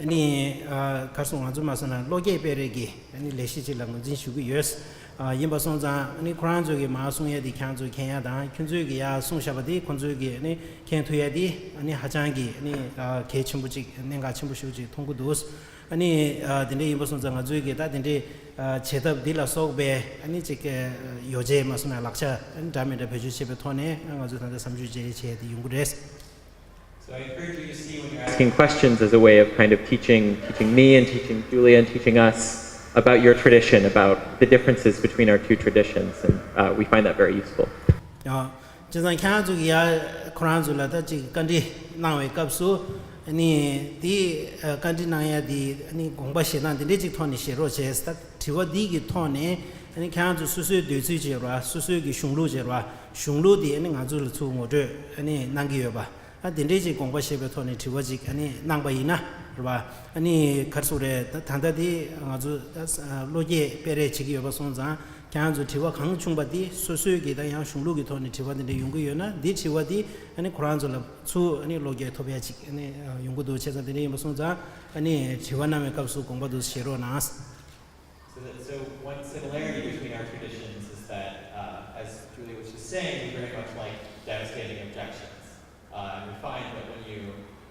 ཨ་ནི་ཨ་ག་རེ་ཟེར། ང་ཚོ་མ་སོང་ན་བློ་སྐྱེད་སྤེལ་རེས་ཀྱི་ཨ་ནི་ལས་གཞི་ཅིག་ལ་ངོས་འཛིན་ཞུ་གི་ཡོད། ཨ་ཡིན་པ་སོང་ཙང་ཨ་ནི་ཁོ་རང་ཚོ་གིས་མར་གསུང་ཡ་འདི་ཁྱེད་རང་ཚོས་མཁྱེན་ཡ་དང་། ཁྱོད་ཚོས་ཀྱིས་ཡར་གསུངས་བཞག་པ་འདི་ཁོ་ཚོས་ཀྱིས་ཨ་ནི་མཁྱེན་ཐུབ་ཡ་འདི་ཨ་ནི་ཧ་ཅང་གི་ཨ་ནི་ཨ་གལ་ཆེན་པོ་ཅིག་གནད་འགག་ཆེན་པོ་ཞེ་པོ་ཅིག་མཐོང་གི་འདུག་ཨ་ནི་ཨ་དེ་འདྲ་ཡིན་པ་སོང་ཙང་ང་ཚོས་ཀྱིས་ད་དེ་འདྲའི་ཨ་བྱེད་ཐབས་འདི་ལ་སོགས་པའི་ཨ་ནི་ཅིག་ཡོ་བྱད་མ་སོང་ན་ལག་ཆ་ཨ་ནི་འདྲ་མི་འདྲ་བེད་སྤྱོད་བྱེད་པའི་ཐོག་ནས་ང་ཚོས་ད་ལྟ་བསམ་ཚུལ་བརྗེ་རེས་བྱེད་ཡ་དེ་ཡོང་གི་རེད། So I encourage you to see when you're asking questions as a way of kind of teaching, teaching me and teaching Julie and teaching us about your tradition, about the differences between our two traditions, and uh, we find that very useful. ཡང་། བྱས་ཙང་ཁྱེད་རང་ཚོ་གིས་ཡར་ཁོ་རང་ཚོ་ལ་ད་ཅིག་བཀའ་འདྲི་གནང་བའི་སྐབས་སུ་ཨ་ནི་དེ་ཨ་བཀའ་འདྲི་གནང་ཡ་དེ་ཨ་ནི་དགོངས་པ་བཞེས་སྟངས་དེ་འདྲའི་ཅིག་ཐོག་ནས་བཞེས་རོགས་བྱས། ད་དྲི་བ་འདི་གི་ཐོག་ནས་ཨ་ནི་ཁྱེད་རང་ཚོ་སོ་སོའི་འདོད་ཚུལ་བྱས་ར། སོ་སོའི་གི་གཞུང་ལུགས་བྱས་ར། གཞུང་ལུགས་དེ་ཨ་ནི་ང་ཚོ་ལ་ཚུར་ངོ་སྤྲོད་ཨ་ནི་གནང་གི་ཡོད་པ། ཨ་དེ་འདྲའི་ཅིག་དགོངས་པ་བཞེས་པའི་ཐོག་ནས་དྲི་བ་ཅིག་ཨ་ནི་གནང་པ་ཡིན་ན་རེད་བ། ཨ་ནི་ག་རེ་ཟེར་རེད། ད་ད་ལྟ་དེ་ང་ཚོ་ད་བློ་སྐྱེད་སྤེལ་རེས་བྱེད་ཀྱི་ཡོད་པ་སོང་ཙང་། ཁྱེད་རང་ཚོ་དྲི་བ་གང་བྱུང་པ་དེ་སོ་སོའི་གི་ད་ཡང་གཞུང་ལུགས་ཀྱི་ཐོག་ནས་དྲི་བ་དེ་འདྲ་ཡོང་གི་ཡོད་ན། འདི་དྲི་བ་དེ་ཨ་ནི་ཁོ་རང་ཚོ་ལ་ཚུར་ཨ་ནི་བློ་སྐྱེད་ཐོབ་ཡ་ཅིག་ཨ་ནི་ཡོང་གི་འདུག་བྱས་ཙང་དེ་འདྲ་ཡིན་པ་སོང་ཙང་ཨ་ནི་དྲི་བ་གནང་བའི་སྐབས་སུ་དགོངས་པ་འདུག་བཞེས་རོགས་གནང་། So, that, so one similarity between our traditions is that, uh, as Julie was just saying, we very much like devastating objections. Uh, and we find that when you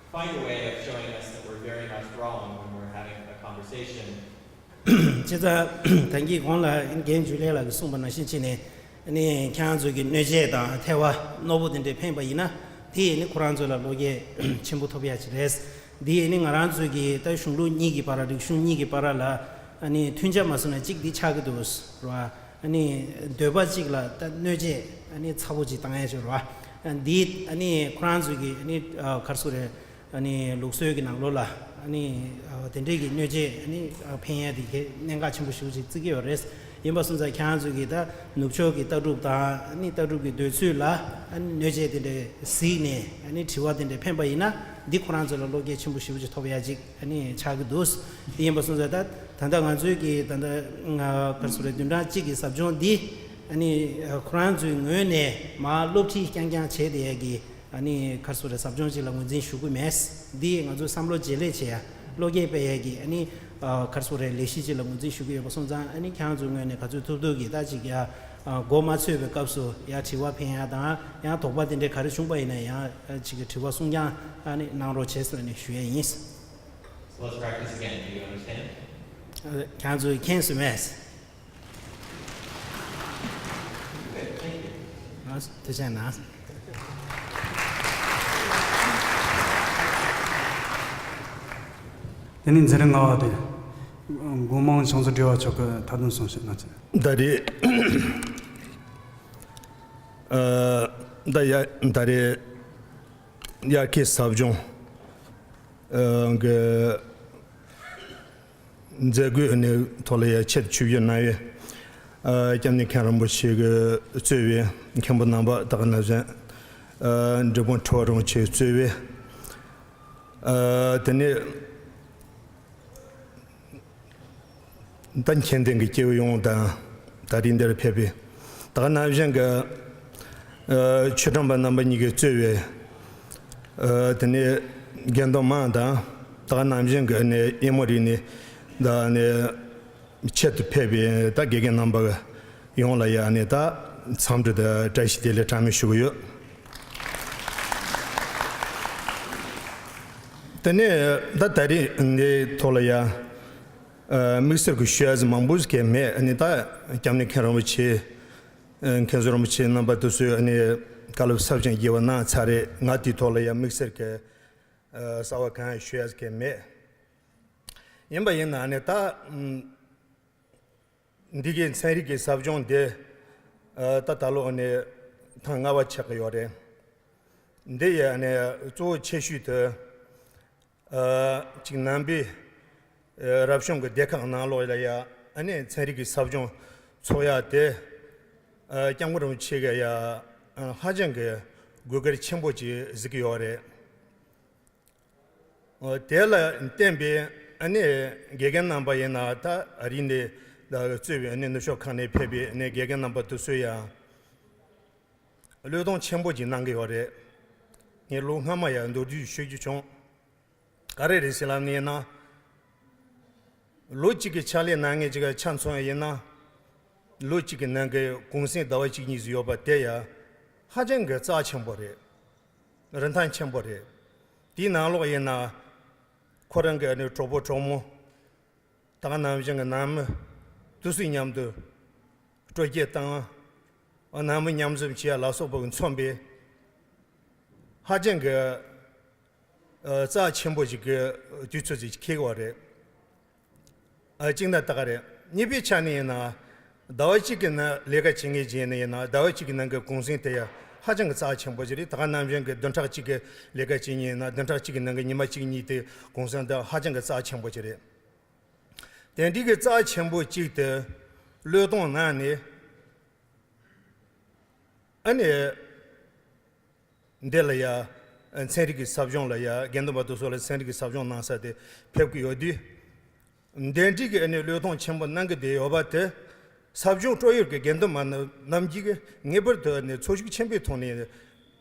find a way of showing us that we're very much wrong when we're having a conversation, བྱས་ཙང་ད་གིན་གོང་ལ་རྒན་ཇུ་ལི་ལགས་ཀྱིས་གསུངས་པ་ནང་བཞིན་བྱས་ནས་ཨ་ནི་ཁྱེད་རང་ཚོ་གི་གནོད་བྱེད་དང་ཐལ་བ་རྣོ་པོ་དེ་འདྲས་འཕེན་པ་ཡིན་ན། དེ་ཡིན་ནི་ཁོ་རང་ཚོ་ལ་བློ་སྐྱེད་ཆེན་པོ་ཐོབ་ཡ་ཅིག་རེད། འདི་ཡིན་ནི་ང་རང་ཚོ་གི་ད་གཞུང་ལུགས་གཉིས་ཀྱི་བར། རིག་གཞུང་གཉིས་ཀྱི་བར་ལ་ཨ་ནི་མཐུན་ཆ་མ་སོང་ན་གཅིག་འདི་ཆགས་ཀྱི་འདུག་རེད་བ། ཨ་ནི་འདོད་པ་གཅིག་ལ་ད་གནོད་བྱེད་ཨ་ནི་ཚ་པོ་ཅིག་བཏང་ཡ་ཅིག་རེད་བ། འདི་ཨ་ནི་ཁོ་རང་ཚོས་ཀྱི་ཨ་ནི་ག་རེ་ཟེར་རེད། ཨ་ནི་ལུགས་སྲོལ་གྱི་ནང་ལོགས་ལ་ཨ་ནི་དེ་འདྲས་ཀྱི་གནོད་བྱེད་ཨ་ནི་འཕེན་ཡ་དེ་གལ་གནད་འགག་ཆེན་པོ་ཞེ་པོ་ཅིག་བརྩི་གི་ཡོད་རེད། ཡིན་པ་སོང་ཙང་ཁྱེད་རང་ཚོས་ཀྱི་ད་ནུབ་ཕྱོགས་ཀྱི་ལྟ་གྲུབ་དང་ཨ་ནི་ལྟ་གྲུབ་ཀྱི་འདོད་ཚུལ་ལ་ཨ་ནི་གནོད་བྱེད་དེ་འདྲས་གཟིགས་ནས་ཨ་ནི་དྲི་བ་དེ་འདྲས་འཕེན་པ་ཡིན་ན་འདི་ཁོ་རང་ཚོ་ལ་བློ་སྐྱེད་ཆེན་པོ་ཞེ་པོ་ཅིག་ཐོབ་ཡ་ཅིག་ཨ་ནི་ཆགས་ཀྱི་འདུག་དེ་ཡིན་པ་སོང་ཙང་ད་ད་ལྟ་ང་ཚོའི་གི་ད་ལྟ་ང་ག་རེ་ཟེར་རེད། བདུན་ཕྲག་གཅིག་གི་ཟབ་སྦྱོང་འདི་ཨ་ནི་ཁོ་རང་ཚོའི་ངོས་ནས་མར་སློབ་ཁྲིད་རྐྱང་རྐྱང་བྱས་བསྡད་ཡ་གི་ཨ་ནི་ག་རེ་ཟེར་རེད། ཟབ་སྦྱོང་ཅིག་ལ་ངོས་འཛིན་ཞུ་གི་མེད། འདི་ང་ཚོའི་བསམ་བློ་བརྗེ་ལེན་བྱེད་ཡ། བློ་སྐྱེད་སྤེལ་ཡ་གི་ཨ་ནི་ག་རེ་ཟེར་རེད། ལས་གཞི་ཅིག་ལ་ངོས་འཛིན་ཞུ་གི་ཡོད་པ་སོང་ཙང་ཨ་ནི་ཁྱེད་རང་ཚོའི་ངོས་ནས་ག་ཚོད་ཐུབ་ཐུབ་གི་ད་ཅིག་ཡ་མགོ་མ་ཚོས་པའི་སྐབས་སུ་ཡ་དྲི་བ་འཕེན་ཡ་དང་ཡང་དོགས་པ་དེ་འདྲའི་ག་རེ་བྱུང་པ་ཡིན་ན་ཡང་ཅིག་གི་དྲི་བ་གསུང་རྐྱང་ཨ་ནི་གནང་རོགས་བྱེད་ཟེར་ནས་ཞུ་ཡ་ཡིན། So let's practice again. Do you understand? ཨ། ཁྱེད་ཚོས་མཁྱེན་སོང་ངས། Good, thank you. ཨ། ཐུགས་རྗེ་གནང་། དེ་ནས་འཛིན་རིམ་ལྔ་པ་དེ། སྒོ་མང་བྱང་ཚུལ་སྒྲོལ་བ་མཆོག་གིས་ཐ་དམ་གསུང་བཤད་གནང་ཆེད། ད་རེས། ཨ། ད་ཡ། ད་རེས། དབྱར་ཁའི་ཟབ་སྦྱོང་གི་མཛད་སྒོའི་ཐོག་ལ་ཡ་ཆེད་ཆིབས་བསྒྱུར་གནང་བའི་སྐྱབས་གནས་མཁན་རིན་པོ་ཆེ་གིས་གཙོས་པའི་མཁན་པོ་རྣམ་པ། ད་ག་ནང་བཞིན་འབྲི་གུང་ཁྲི་པ་རིན་པོ་ཆེ་གཙོས་པའི། དེ་ནས། ད་མཁྱེན་ལྡན་གྱི་སྐྱེ་བོ་ཡོངས་དང་། ད་རིང་འདིར་ཕེབས་པའི་ད་ག་ནང་བཞིན་གྱི་ཆོས་ཁྲིམས་པ་རྣམ་པ་གཉིས་ཀྱིས་གཙོས་པའི། དེ་ནས་དགེ་འདུན་མང་དང་། ད་ག་ནང་བཞིན་གྱི་ཨ་ནི་དབྱིན་མོ་རིགས་ནས་ད་ཨ་ནི་ཆེད་དུ་ཕེབས་པའི་ད་དགེ་རྒན་རྣམ་པ་ཡོངས་ལ་ཡ་ཨ་ནི་ད་འཚམས་འདྲི་དང་བཀྲ་ཤིས་བདེ་ལེགས་གྲངས་མེད་ཞུ་གི་ཡོད། དེ་ནས་ད་ད་རིང་འདིའི་ཐོག་ལ་ཡ། ཨ། དམིགས་བསལ་གྱི་ཞུ་ཡ་ཟིག་མང་པོ་ཟིག་གི་མེད། ཨ་ནི་ད་སྐྱབས་གནས་མཁན་རིན་པོ་ཆེ། ཨ། མཁན་ཟུར་རིན་པོ་ཆེ་རྣམ་པ་དེ་ཚོས་ཨ་ནི་བཀའ་སློབ་ཟབ་ཅིང་རྒྱས་པ་གནང་ཚར་རེད། ང་དེའི་ཐོག་ལ་ཡ་དམིགས་བསལ་གྱི། ཨ། གསར་བ་གང་ཡང་ཞུ་ཡ་ཟིག་གི་མེད། ཡིན་པ་ཡིན་ན་ཨ་ནི་ད། ཨམ། འདི་གའི་ཚན་རིག་གི་ཟབ་སྦྱོང་འདི། ཨ། ད་ད་ལོ་ཨ་ནི་ཐེངས་ལྔ་པ་ཆགས་ཀྱི་ཡོད་རེད། འདི་ཡི་ཨ་ནི་གཙོ་བོ་ཆེ་ཤོས་དེ། ཨ། གཅིག་ནང་པའི། ཨ། རབ་བྱུང་གི་སྡེ་ཁག་ནང་ལོགས་ལ་ཡ་ཨ་ནི་ཚན་རིག་གི་ཟབ་སྦྱོང་ཚོགས་ཡ་དེ། ཨ། སྐྱབས་མགོན་རིན་པོ་ཆེ་གིས་ཡ། ཨ། ཧ་ཅང་གི་དགོས་གལ་ཆེན་པོ་ཅིག་གཟིགས་ཀྱི་ཡོད་རེད། ཨ། དེ་ལ་བརྟེན་པའི་ཨ་ནི་དགེ་རྒན་རྣམ་པ་ཡིན་ན་ད་རིང་ནས་ད་གཙོས་པའི་ཨ་ནི་ནུབ་ཕྱོགས་ཁག་ནས་ཕེབས་པའི་ཨ་ནི་དགེ་རྒན་རྣམ་པ་དེ་ཚོས་ཡང་བློས་གཏོང་ཆེན་པོ་ཅིག་གནང་གི་ཡོད་རེད། ངས་ལོ་སྔ་མ་ཡང་མདོར་བསྡུས་ཤོད་རྒྱུ་བྱུང་། ག་རེ་རེད་ཟེར་ལབ་ནས་ཡིན་ན། ལོ་གཅིག་གི་ཕྱག་ལས་གནང་མཁན་ཅིག་ག་ཆ་མཚོན་ཡིན་ན། ལོ་གཅིག་གི་ནང་གི་གུང་སེང་ཟླ་བ་གཅིག་གཉིས་ཟིག་ཡོད་པ་དེ་ཡ་ཧ་ཅང་གི་རྩ་ཆེན་པོ་རེད། རིན་ཐང་ཆེན་པོ་རེད། དེའི་ནང་ལོགས་ཡིན་ན། ཁོ་རང་གི་ཨ་ནི་གྲོགས་པོ་གྲོགས་མོ། ད་ག་ནང་བཞིན་གྱི་ནང་མི་དེ་ཚོའི་མཉམ་དུ་སྤྲོ་སྐྱིད་བཏང་། ནང་མི་མཉམ་འཛོམས་བྱེད་ཡ་ལ་སོགས་པ་མཚོན་པའི་ཧ་ཅང་གི་ཨ་རྩ་ཆེན་པོ་ཞིག་གི་དུས་ཚོད་ཅིག་འཁེལ་བ་རེད། ཨ། གཅིག་ན་ད་ག་རེད། གཉིས་པའི་ཆ་ནས་ཡིན་ན། ཟླ་བ་གཅིག་གི་ནང་ལས་ཀ་བྱེད་མཁན་ཅིག་ཡིན་ན་ཡིན་ན་ཟླ་བ་གཅིག་གི་ནང་གི་གུང་སེང་དེ་ཡ་ཧ་ཅང་གི་རྩ་ཆེན་པོ་ཞིག་རེད། ད་ག་ནང་བཞིན་གྱི་བདུན་ཕྲག་གཅིག་གི་ལས་ཀ་བྱེད་མཁན་ཡིན་ན་བདུན་ཕྲག་གཅིག་གི་ནང་གི་ཉི་མ་གཅིག་གཉིས་དེ་གུང་སེང་དེ་ཧ་ཅང་གི་རྩ་ཆེན་པོ་ཞིག་རེད། དེ་འདྲའི་གི་རྩ་ཆེན་པོ་གཅིག་དེ་བློས་གཏོང་གནང་ནས། ཨ་ནི། འདི་ལ་ཡ། ཚན་རིག་གི་ཟབ་སྦྱོང་ལ་ཡ། དགེ་འདུན་པ་དེ་ཚོ་ལ་ཚན་རིག་གི་ཟབ་སྦྱོང་གནང་ས་དེ་ཕེབས་ཀྱི་ཡོད་དུས། འདི་འདྲའི་གི་ཨ་ནི་བློས་གཏོང་ཆེན་པོ་གནང་གི་བསྡད་ཡོད་པ་དེ། ཟབ་སྦྱོང་སྤྲོ་ཡུལ་གྱི་དགེ་འདུན་པ་རྣམས་ཀྱིས་ངེས་པར་དུ་ཨ་ནི་ཚོར་ཤུགས་ཆེན་པོའི་ཐོག་ནས་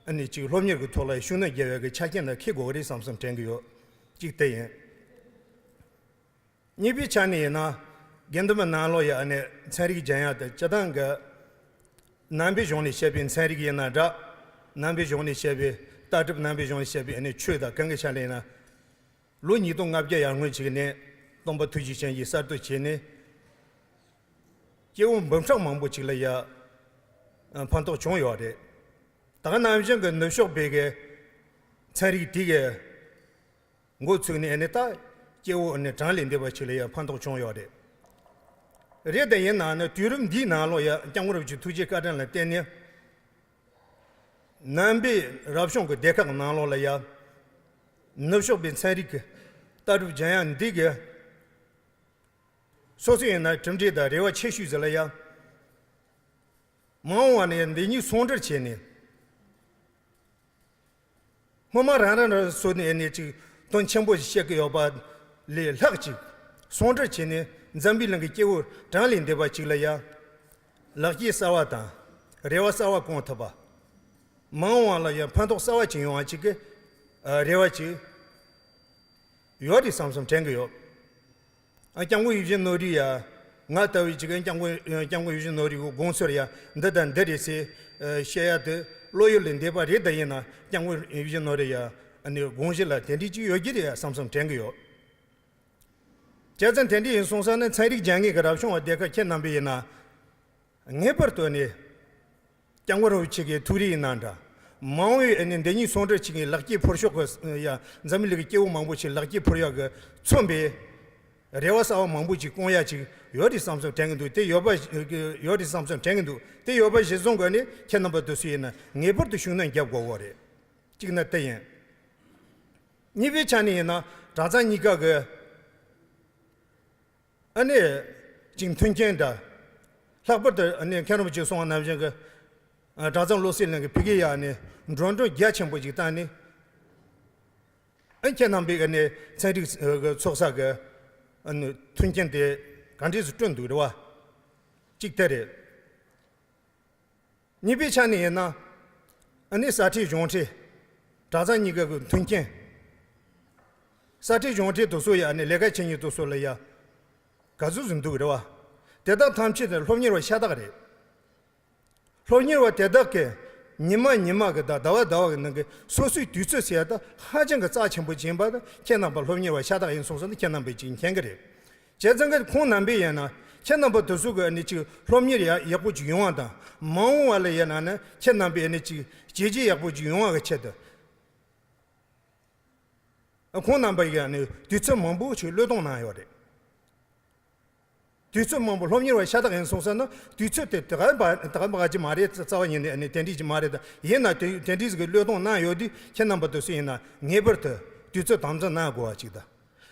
ཨ་ནི་ཅིག་སློབ་གཉེར་གྱི་ཐོག་ལ་ཤུགས་སྣོན་རྒྱག་ཡག་གི་ཆ་རྐྱེན་ལ་འཁེལ་དགོས་ཀྱི་རེད་བསམ་བསམ་དྲན་གྱི་ཡོད། གཅིག་དེ་ཡིན། གཉིས་པའི་ཆ་ནས་ཡིན་ན། དགེ་འདུན་པ་ནང་ལོགས་ཡ་ཨ་ནི་ཚན་རིག་སྦྱང་ཡ་དེ་སྤྱིར་བཏང་གི་ནང་པའི་གཞུང་ནས་བཤད་པའི་ཚན་རིག་ཡིན་ན་འདྲ། ནང་པའི་གཞུང་ནས་བཤད་པའི་ལྟ་གྲུབ། ནང་པའི་གཞུང་ནས་བཤད་པའི་ཨ་ནི་ཆོས་དང་གང་གི་ཆ་ནས་ཡིན་ན། ལོ་ཉིས་སྟོང་ལྔ་བརྒྱ་ཡར་སྔོན་ཅིག་ནས་སྟོན་པ་ཐུགས་རྗེ་ཅན་གྱིས་གསར་གཏོད་བྱས་ནས། སྐྱེ་བོ་འབུམ་ཕྲག་མང་པོ་ཅིག་ལ་ཡ་ཕན་ཐོགས་བྱུང་ཡོད་རེད། ད་ག་ནང་བཞིན་གྱི་ནུབ་ཕྱོགས་པའི་གི་ཚན་རིག་དེ་གི་འགོ་ཚུགས་ནས་ཨ་ནི་ད་སྐྱེ་བོ་ཨ་ནི་གྲངས་ལས་འདས་པ་ཅིག་ལ་ཡང་ཕན་ཐོགས་བྱུང་ཡོད་རེད། རེད། དེ་ཡིན་ན་ནི་དུས་རབས་འདིའི་ནང་ལོགས་ཡ་སྐྱབས་མགོན་རིན་པོ་ཆེའི་ཐུགས་རྗེ་བཀའ་དྲིན་ལ་བརྟེན་ནས། ནང་པའི་རབ་བྱུང་གི་སྡེ་ཁག་ནང་ལོགས་ལ་ཡ། ནུབ་ཕྱོགས་པའི་ཚན་རིག་གི་ལྟ་གྲུབ་སྦྱང་ཡག་འདི་གི། སོ་སོ་ཡིན་ན་གྲུབ་འབྲས་དང་རེ་བ་ཆེ་ཤོས་ཟེར་ལ་ཡ། མ་འོངས་པ་ནས་འདི་གཉིས་ཟུང་འབྲེལ་བྱས་ནས། སྔོན་མ་རང་རང་རང་སོ་ནས་ནས་ཅིག་དོན་ཆེན་པོ་ཞིག་བཤད་ཀྱི་ཡོད་པ་ལས་ལྷག་ཅིག་ཟུང་འབྲེལ་བྱས་ནས་འཛམ་བུའི་གླིང་གི་སྐྱེ་བོ་གྲངས་ལས་འདས་པ་ཅིག་ལ་ཡ། ལེགས་སྐྱེས་གསར་བ་དང་རེ་བ་གསར་བ་སྐོང་ཐུབ་པ། མ་འོངས་པ་ལ་ཡ་ཕན་ཐོགས་གསར་བ་ཅིག་ཡོང་བ་ཅིག་གི་རེ་བ་ཅིག་ཡོད་རེད་བསམ་བསམ་དྲན་གྱི་ཡོད། ཨ། སྐྱབས་མགོན་ཡིད་བཞིན་ནོར་བུས་ཡ། ང་ལྟ་བུའི་ཅིག་སྐྱབས་མགོན་སྐྱབས་མགོན་ཡིད་བཞིན་ནོར་བུའི་དགོངས་ཚུལ་ཡ་འདི་དང་འདི་རེད་ཟེར་བཤད་ཡ་དེ་བློ་ཡུལ་ལས་འདས་པ་རེད། ད་ཡིན་ན་སྐྱབས་མགོན་ཡིད་བཞིན་ནོར་བུའི་ཡ་ཨ་ནི་དགོངས་གཞི་ལ་དེ་འདྲའི་ཅིག་ཡོད་ཀྱི་རེད་བསམ་བསམ་དྲན་གྱི་ཡོད། བྱས་ཙང་དེ་འདྲ་ཡིན་སོང་ཙང་ནི་ཚན་རིག་སྦྱང་མཁན་གྱི་རབ་བྱུང་བ་སྡེ་ཁག་ཁྱེད་རྣམ་པས་ཡིན་ན། ངེས་པར་དུ་ནི་སྐྱབས་མགོན་རིན་པོ་ཆེ་གི་ཐུགས་རེ་ཡིན་ན་འདྲ། མ་འོངས་པའི་ནི་འདི་གཉིས་ཟུང་འབྲེལ་བྱེད་མཁན་ལེགས་སྐྱེས་ཕུལ་ཕྱོགས་ཀྱི་ཡ་འཛམ་བུ་གླིང་གི་སྐྱེ་བོ་མང་པོ་ཞིག་ལེགས་སྐྱེས་ཕུལ་ཡག་གི་མཚོན་པའི་རེ་བ་གསར་བ་མང་པོ་ཞིག་སྐོང་ཡག་ཅིག་ཡོད་རེད་བསམ་བསམ་དྲན་གྱི་འདུག་དེ་ཡོད་པ་ཡོད་རེད་བསམ་བསམ་དྲན་གྱི་འདུག་དེ་ཡོད་པ་གཞིར་བཟུང་གི་ནི་ཁྱེད་རྣམ་པ་དེ་ཚོ་ཡིན་ན་ངེས་པར་དུ་ཤུགས་སྣོན་རྒྱབ་དགོས་པ་རེད། གཅིག་ན་དེ་ཡིན། གཉིས་པའི་ཆ་ནས་ཡིན་ན་གྲྭ་ཚང་གཉིས་ཀ་གི་ཨ་ནི་ཅིག་མཐུན་རྐྱེན་འདྲ། ལྷག་པར་དུ་ཨ་ནི་མཁན་རིན་པོ་ཆེས་གསུངས་པ་ནང་བཞིན་གྱི་ཨ་གྲྭ་ཚང་བློ་གསལ་གླིང་གི་ཕ་གི་ཡ་ཨ་ནི་འགྲོ་གྲོན་རྒྱ་ཆེན་པོ་ཅིག་བཏང་ནས། ཨ་ཁྱེད་རྣམ་པའི་ཨ་ནི་ཚན་རིག་གི་ཚོགས་ས་གི་ཨ་ནི་མཐུན་རྐྱེན་དེ་ག་འདྲས་སུ་བསྐྲུན་འདུག་རེད་བ། གཅིག་དེ་རེད། གཉིས་པའི་ཆ་ནས་ཡིན་ན། ཨ་ནི་ས་ཁྲའི་གཞུང་འབྲེལ། གྲྭ་ཚང་གཉིས་ཀ་གི་མཐུན་རྐྱེན། ས་ཁྲའི་གཞུང་འབྲེལ་དེ་ཚོ་ཡ་ཨ་ནི་ལས་ཀ་བྱེད་མཁན་དེ་ཚོ་ལ་ཡ། ག་ཚོད་ཟིན་འདུག་རེད་བ། དེ་དག་ཐམས་ཅད་དེ་སློབ་གཉེར་བ་ཤ་སྟག་རེད། སློབ་གཉེར་བ་དེ་དག་གི་ཉི་མ་ཉི་མ་གི་དང་ཟླ་བ་ཟླ་བ་གི་ནང་གི་སོ་སོའི་དུས་ཚོད་ཟེར་ཡ་ད་ཧ་ཅང་གི་རྩ་ཆེན་པོ་ཅིག་ཡིན་པ་དང་ཁྱེད་རྣམ་པ་སློབ་གཉེར་བ་ཤ་སྟག་ཡིན་སོང་ཙང་ན་ཁྱེད་རྣམ་པས་ཅིག་མཁྱེན་གི་རེད། བྱས་ཙང་གི་ཁོང་རྣམ་པས་ཡིན་ན་ཁྱེད་རྣམ་པ་དེ་ཚོ་གི་ཨ་ནི་ཅིག་སློབ་གཉེར་ཡག་ཡག་པོ་ཅིག་ཡོང་བ་དང་མ་འོངས་པ་ལ་ཡིན་ན་ནི་ཁྱེད་རྣམ་པས་ཨ་ནི་ཅིག་བྱས་རྗེས་ཡག་པོ་ཅིག་ཡོང་བ་གི་ཆེད་དུ། ཁོང་རྣམ་པ་ཡིས་ཨ་ནི་དུས་ཚོད་མང་པོ་ཅིག་བློས་གཏོང་གནང་ཡོད་རེད། དུས་ཚོད་མང་པོ་སློབ་གཉེར་བ་ཤ་སྟག་ཡིན་སོང་ཙང་ན་དུས་ཚོད་དེ་དེ་ག་པ་དེ་ག་པ་ཅིག་མ་རེད། རྩ་བ་ཉིད་ནས་ཨ་ནི་དེ་འདྲས་ཅིག་མ་རེད། ད་ཡིན་ན་དེ་དེ་འདྲས་ཅིག་བློས་གཏོང་གནང་ཡོད་དུས་ཁྱེད་རྣམ་པ་དེ་ཚོ་ཡིན་ན་ངེས་པར་དུ་དུས་ཚོད་དམ་འཛིན་གནང་དགོས་པ་ཅིག་དང་།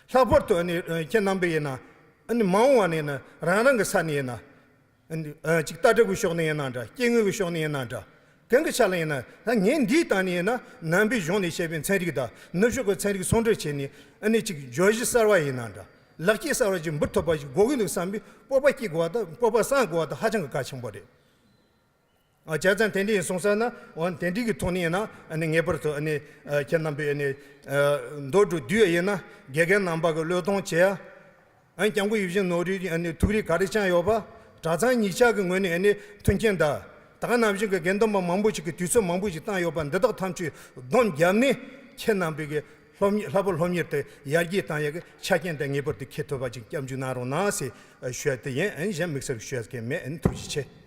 ལྷག་པར་དུ་ཨ་ནི་ཁྱེད་རྣམ་པས་ཡིན་ན་ཨ་ནི་མ་འོངས་པ་ནས་ཡིན་ན་རང་རང་གི་ས་ནས་ཡིན་ན། ཨ་ནི་ཨ་ཅིག་ལྟ་གྲུབ་ཀྱི་ཕྱོགས་ནས་ཡིན་ན་འདྲ། སྐྱེ་དངོས་ཀྱི་ཕྱོགས་ནས་ཡིན་ན་འདྲ། གང་གི་ཆ་ལ་ཡིན་ན་ད་ངས་འདིའི་སྟེང་ནས་ཡིན་ན་ནང་པའི་གཞུང་ནས་བཤད་པའི་ཚན་རིག་དང་ནུབ་ཕྱོགས་ཀྱི་ཚན་རིག་ཟུང་འབྲེལ་བྱས་ནས་ཨ་ནི་ཅིག་བརྗོད་གཞི་གསར་བ་ཡིན་ན་འདྲ། ལེགས་སྐྱེས་གསར་བ་ཅིག་འབུལ་ཐུབ་པ་ཞིག་དགོས་ཀྱི་འདུག་བསམ་པའི་སྤོབས་པ་སྐྱེ་དགོས་པ་དང་སྤོབས་པ་བསམ་དགོས་པ་དང་ཧ་ཅང་གི་གལ་ཆེན་པོ་རེད། ཨ་བྱས་ཙང་དེ་འདྲ་ཡིན་སོང་ཙང་ན་འོ་དེ་འདྲ་གི་ཐོག་ནས་ཡིན་ན་ཨ་ནི་ངེས་པར་དུ་ཨ་ནི་ཨ་ཁྱེད་རྣམ་པས་ཨ་ནི་ཨ་མདོར་བསྡུས་བསྡུས་ཡིན་ན་དགེ་རྒན་རྣམ་པ་གི་བློས་གཏོང་བྱེད་ཡ། ཨ་ནི་སྐྱབས་མགོན་ཡིད་བཞིན་ནོར་བུའི་ཨ་ནི་ཐུགས་རེ་ག་རེ་བཅངས་ཡོད་པ། གྲྭ་ཚང་གཉིས་ཆ་གི་ངོས་ནས་ཨ་ནི་མཐུན་རྐྱེན་དང་། ད་ག་ནང་བཞིན་གྱི་དགེ་འདུན་པ་མང་པོ་ཞིག་གིས་དུས་ཚོད་མང་པོ་ཞིག་བཏང་ཡོད་པ་འདི་དག་ཐམས་ཅད་སྡོམ་བརྒྱབ་ནས་ཁྱེད་རྣམ་པའི་གི་སློབ་གཉེར་ལྷག་པར་སློབ་གཉེར་དེ་ཡར་རྒྱས་བཏང་ཡག་གི་ཆ་རྐྱེན་དེ་ངེས་པར་དུ་འཁྱེར་ཐུབ་པ་ཅིག་སྐྱབས་འཇུག་གནང་རོགས་གནང་ཟེར་ཞུ་ཡ་དེ་ཡིན། ཨ་ནི་གཞན་དམིགས་བསལ་ཞུ་ཡ་གང་མེད། ཨ་ནི་ཐུགས་རྗེ་ཆེ།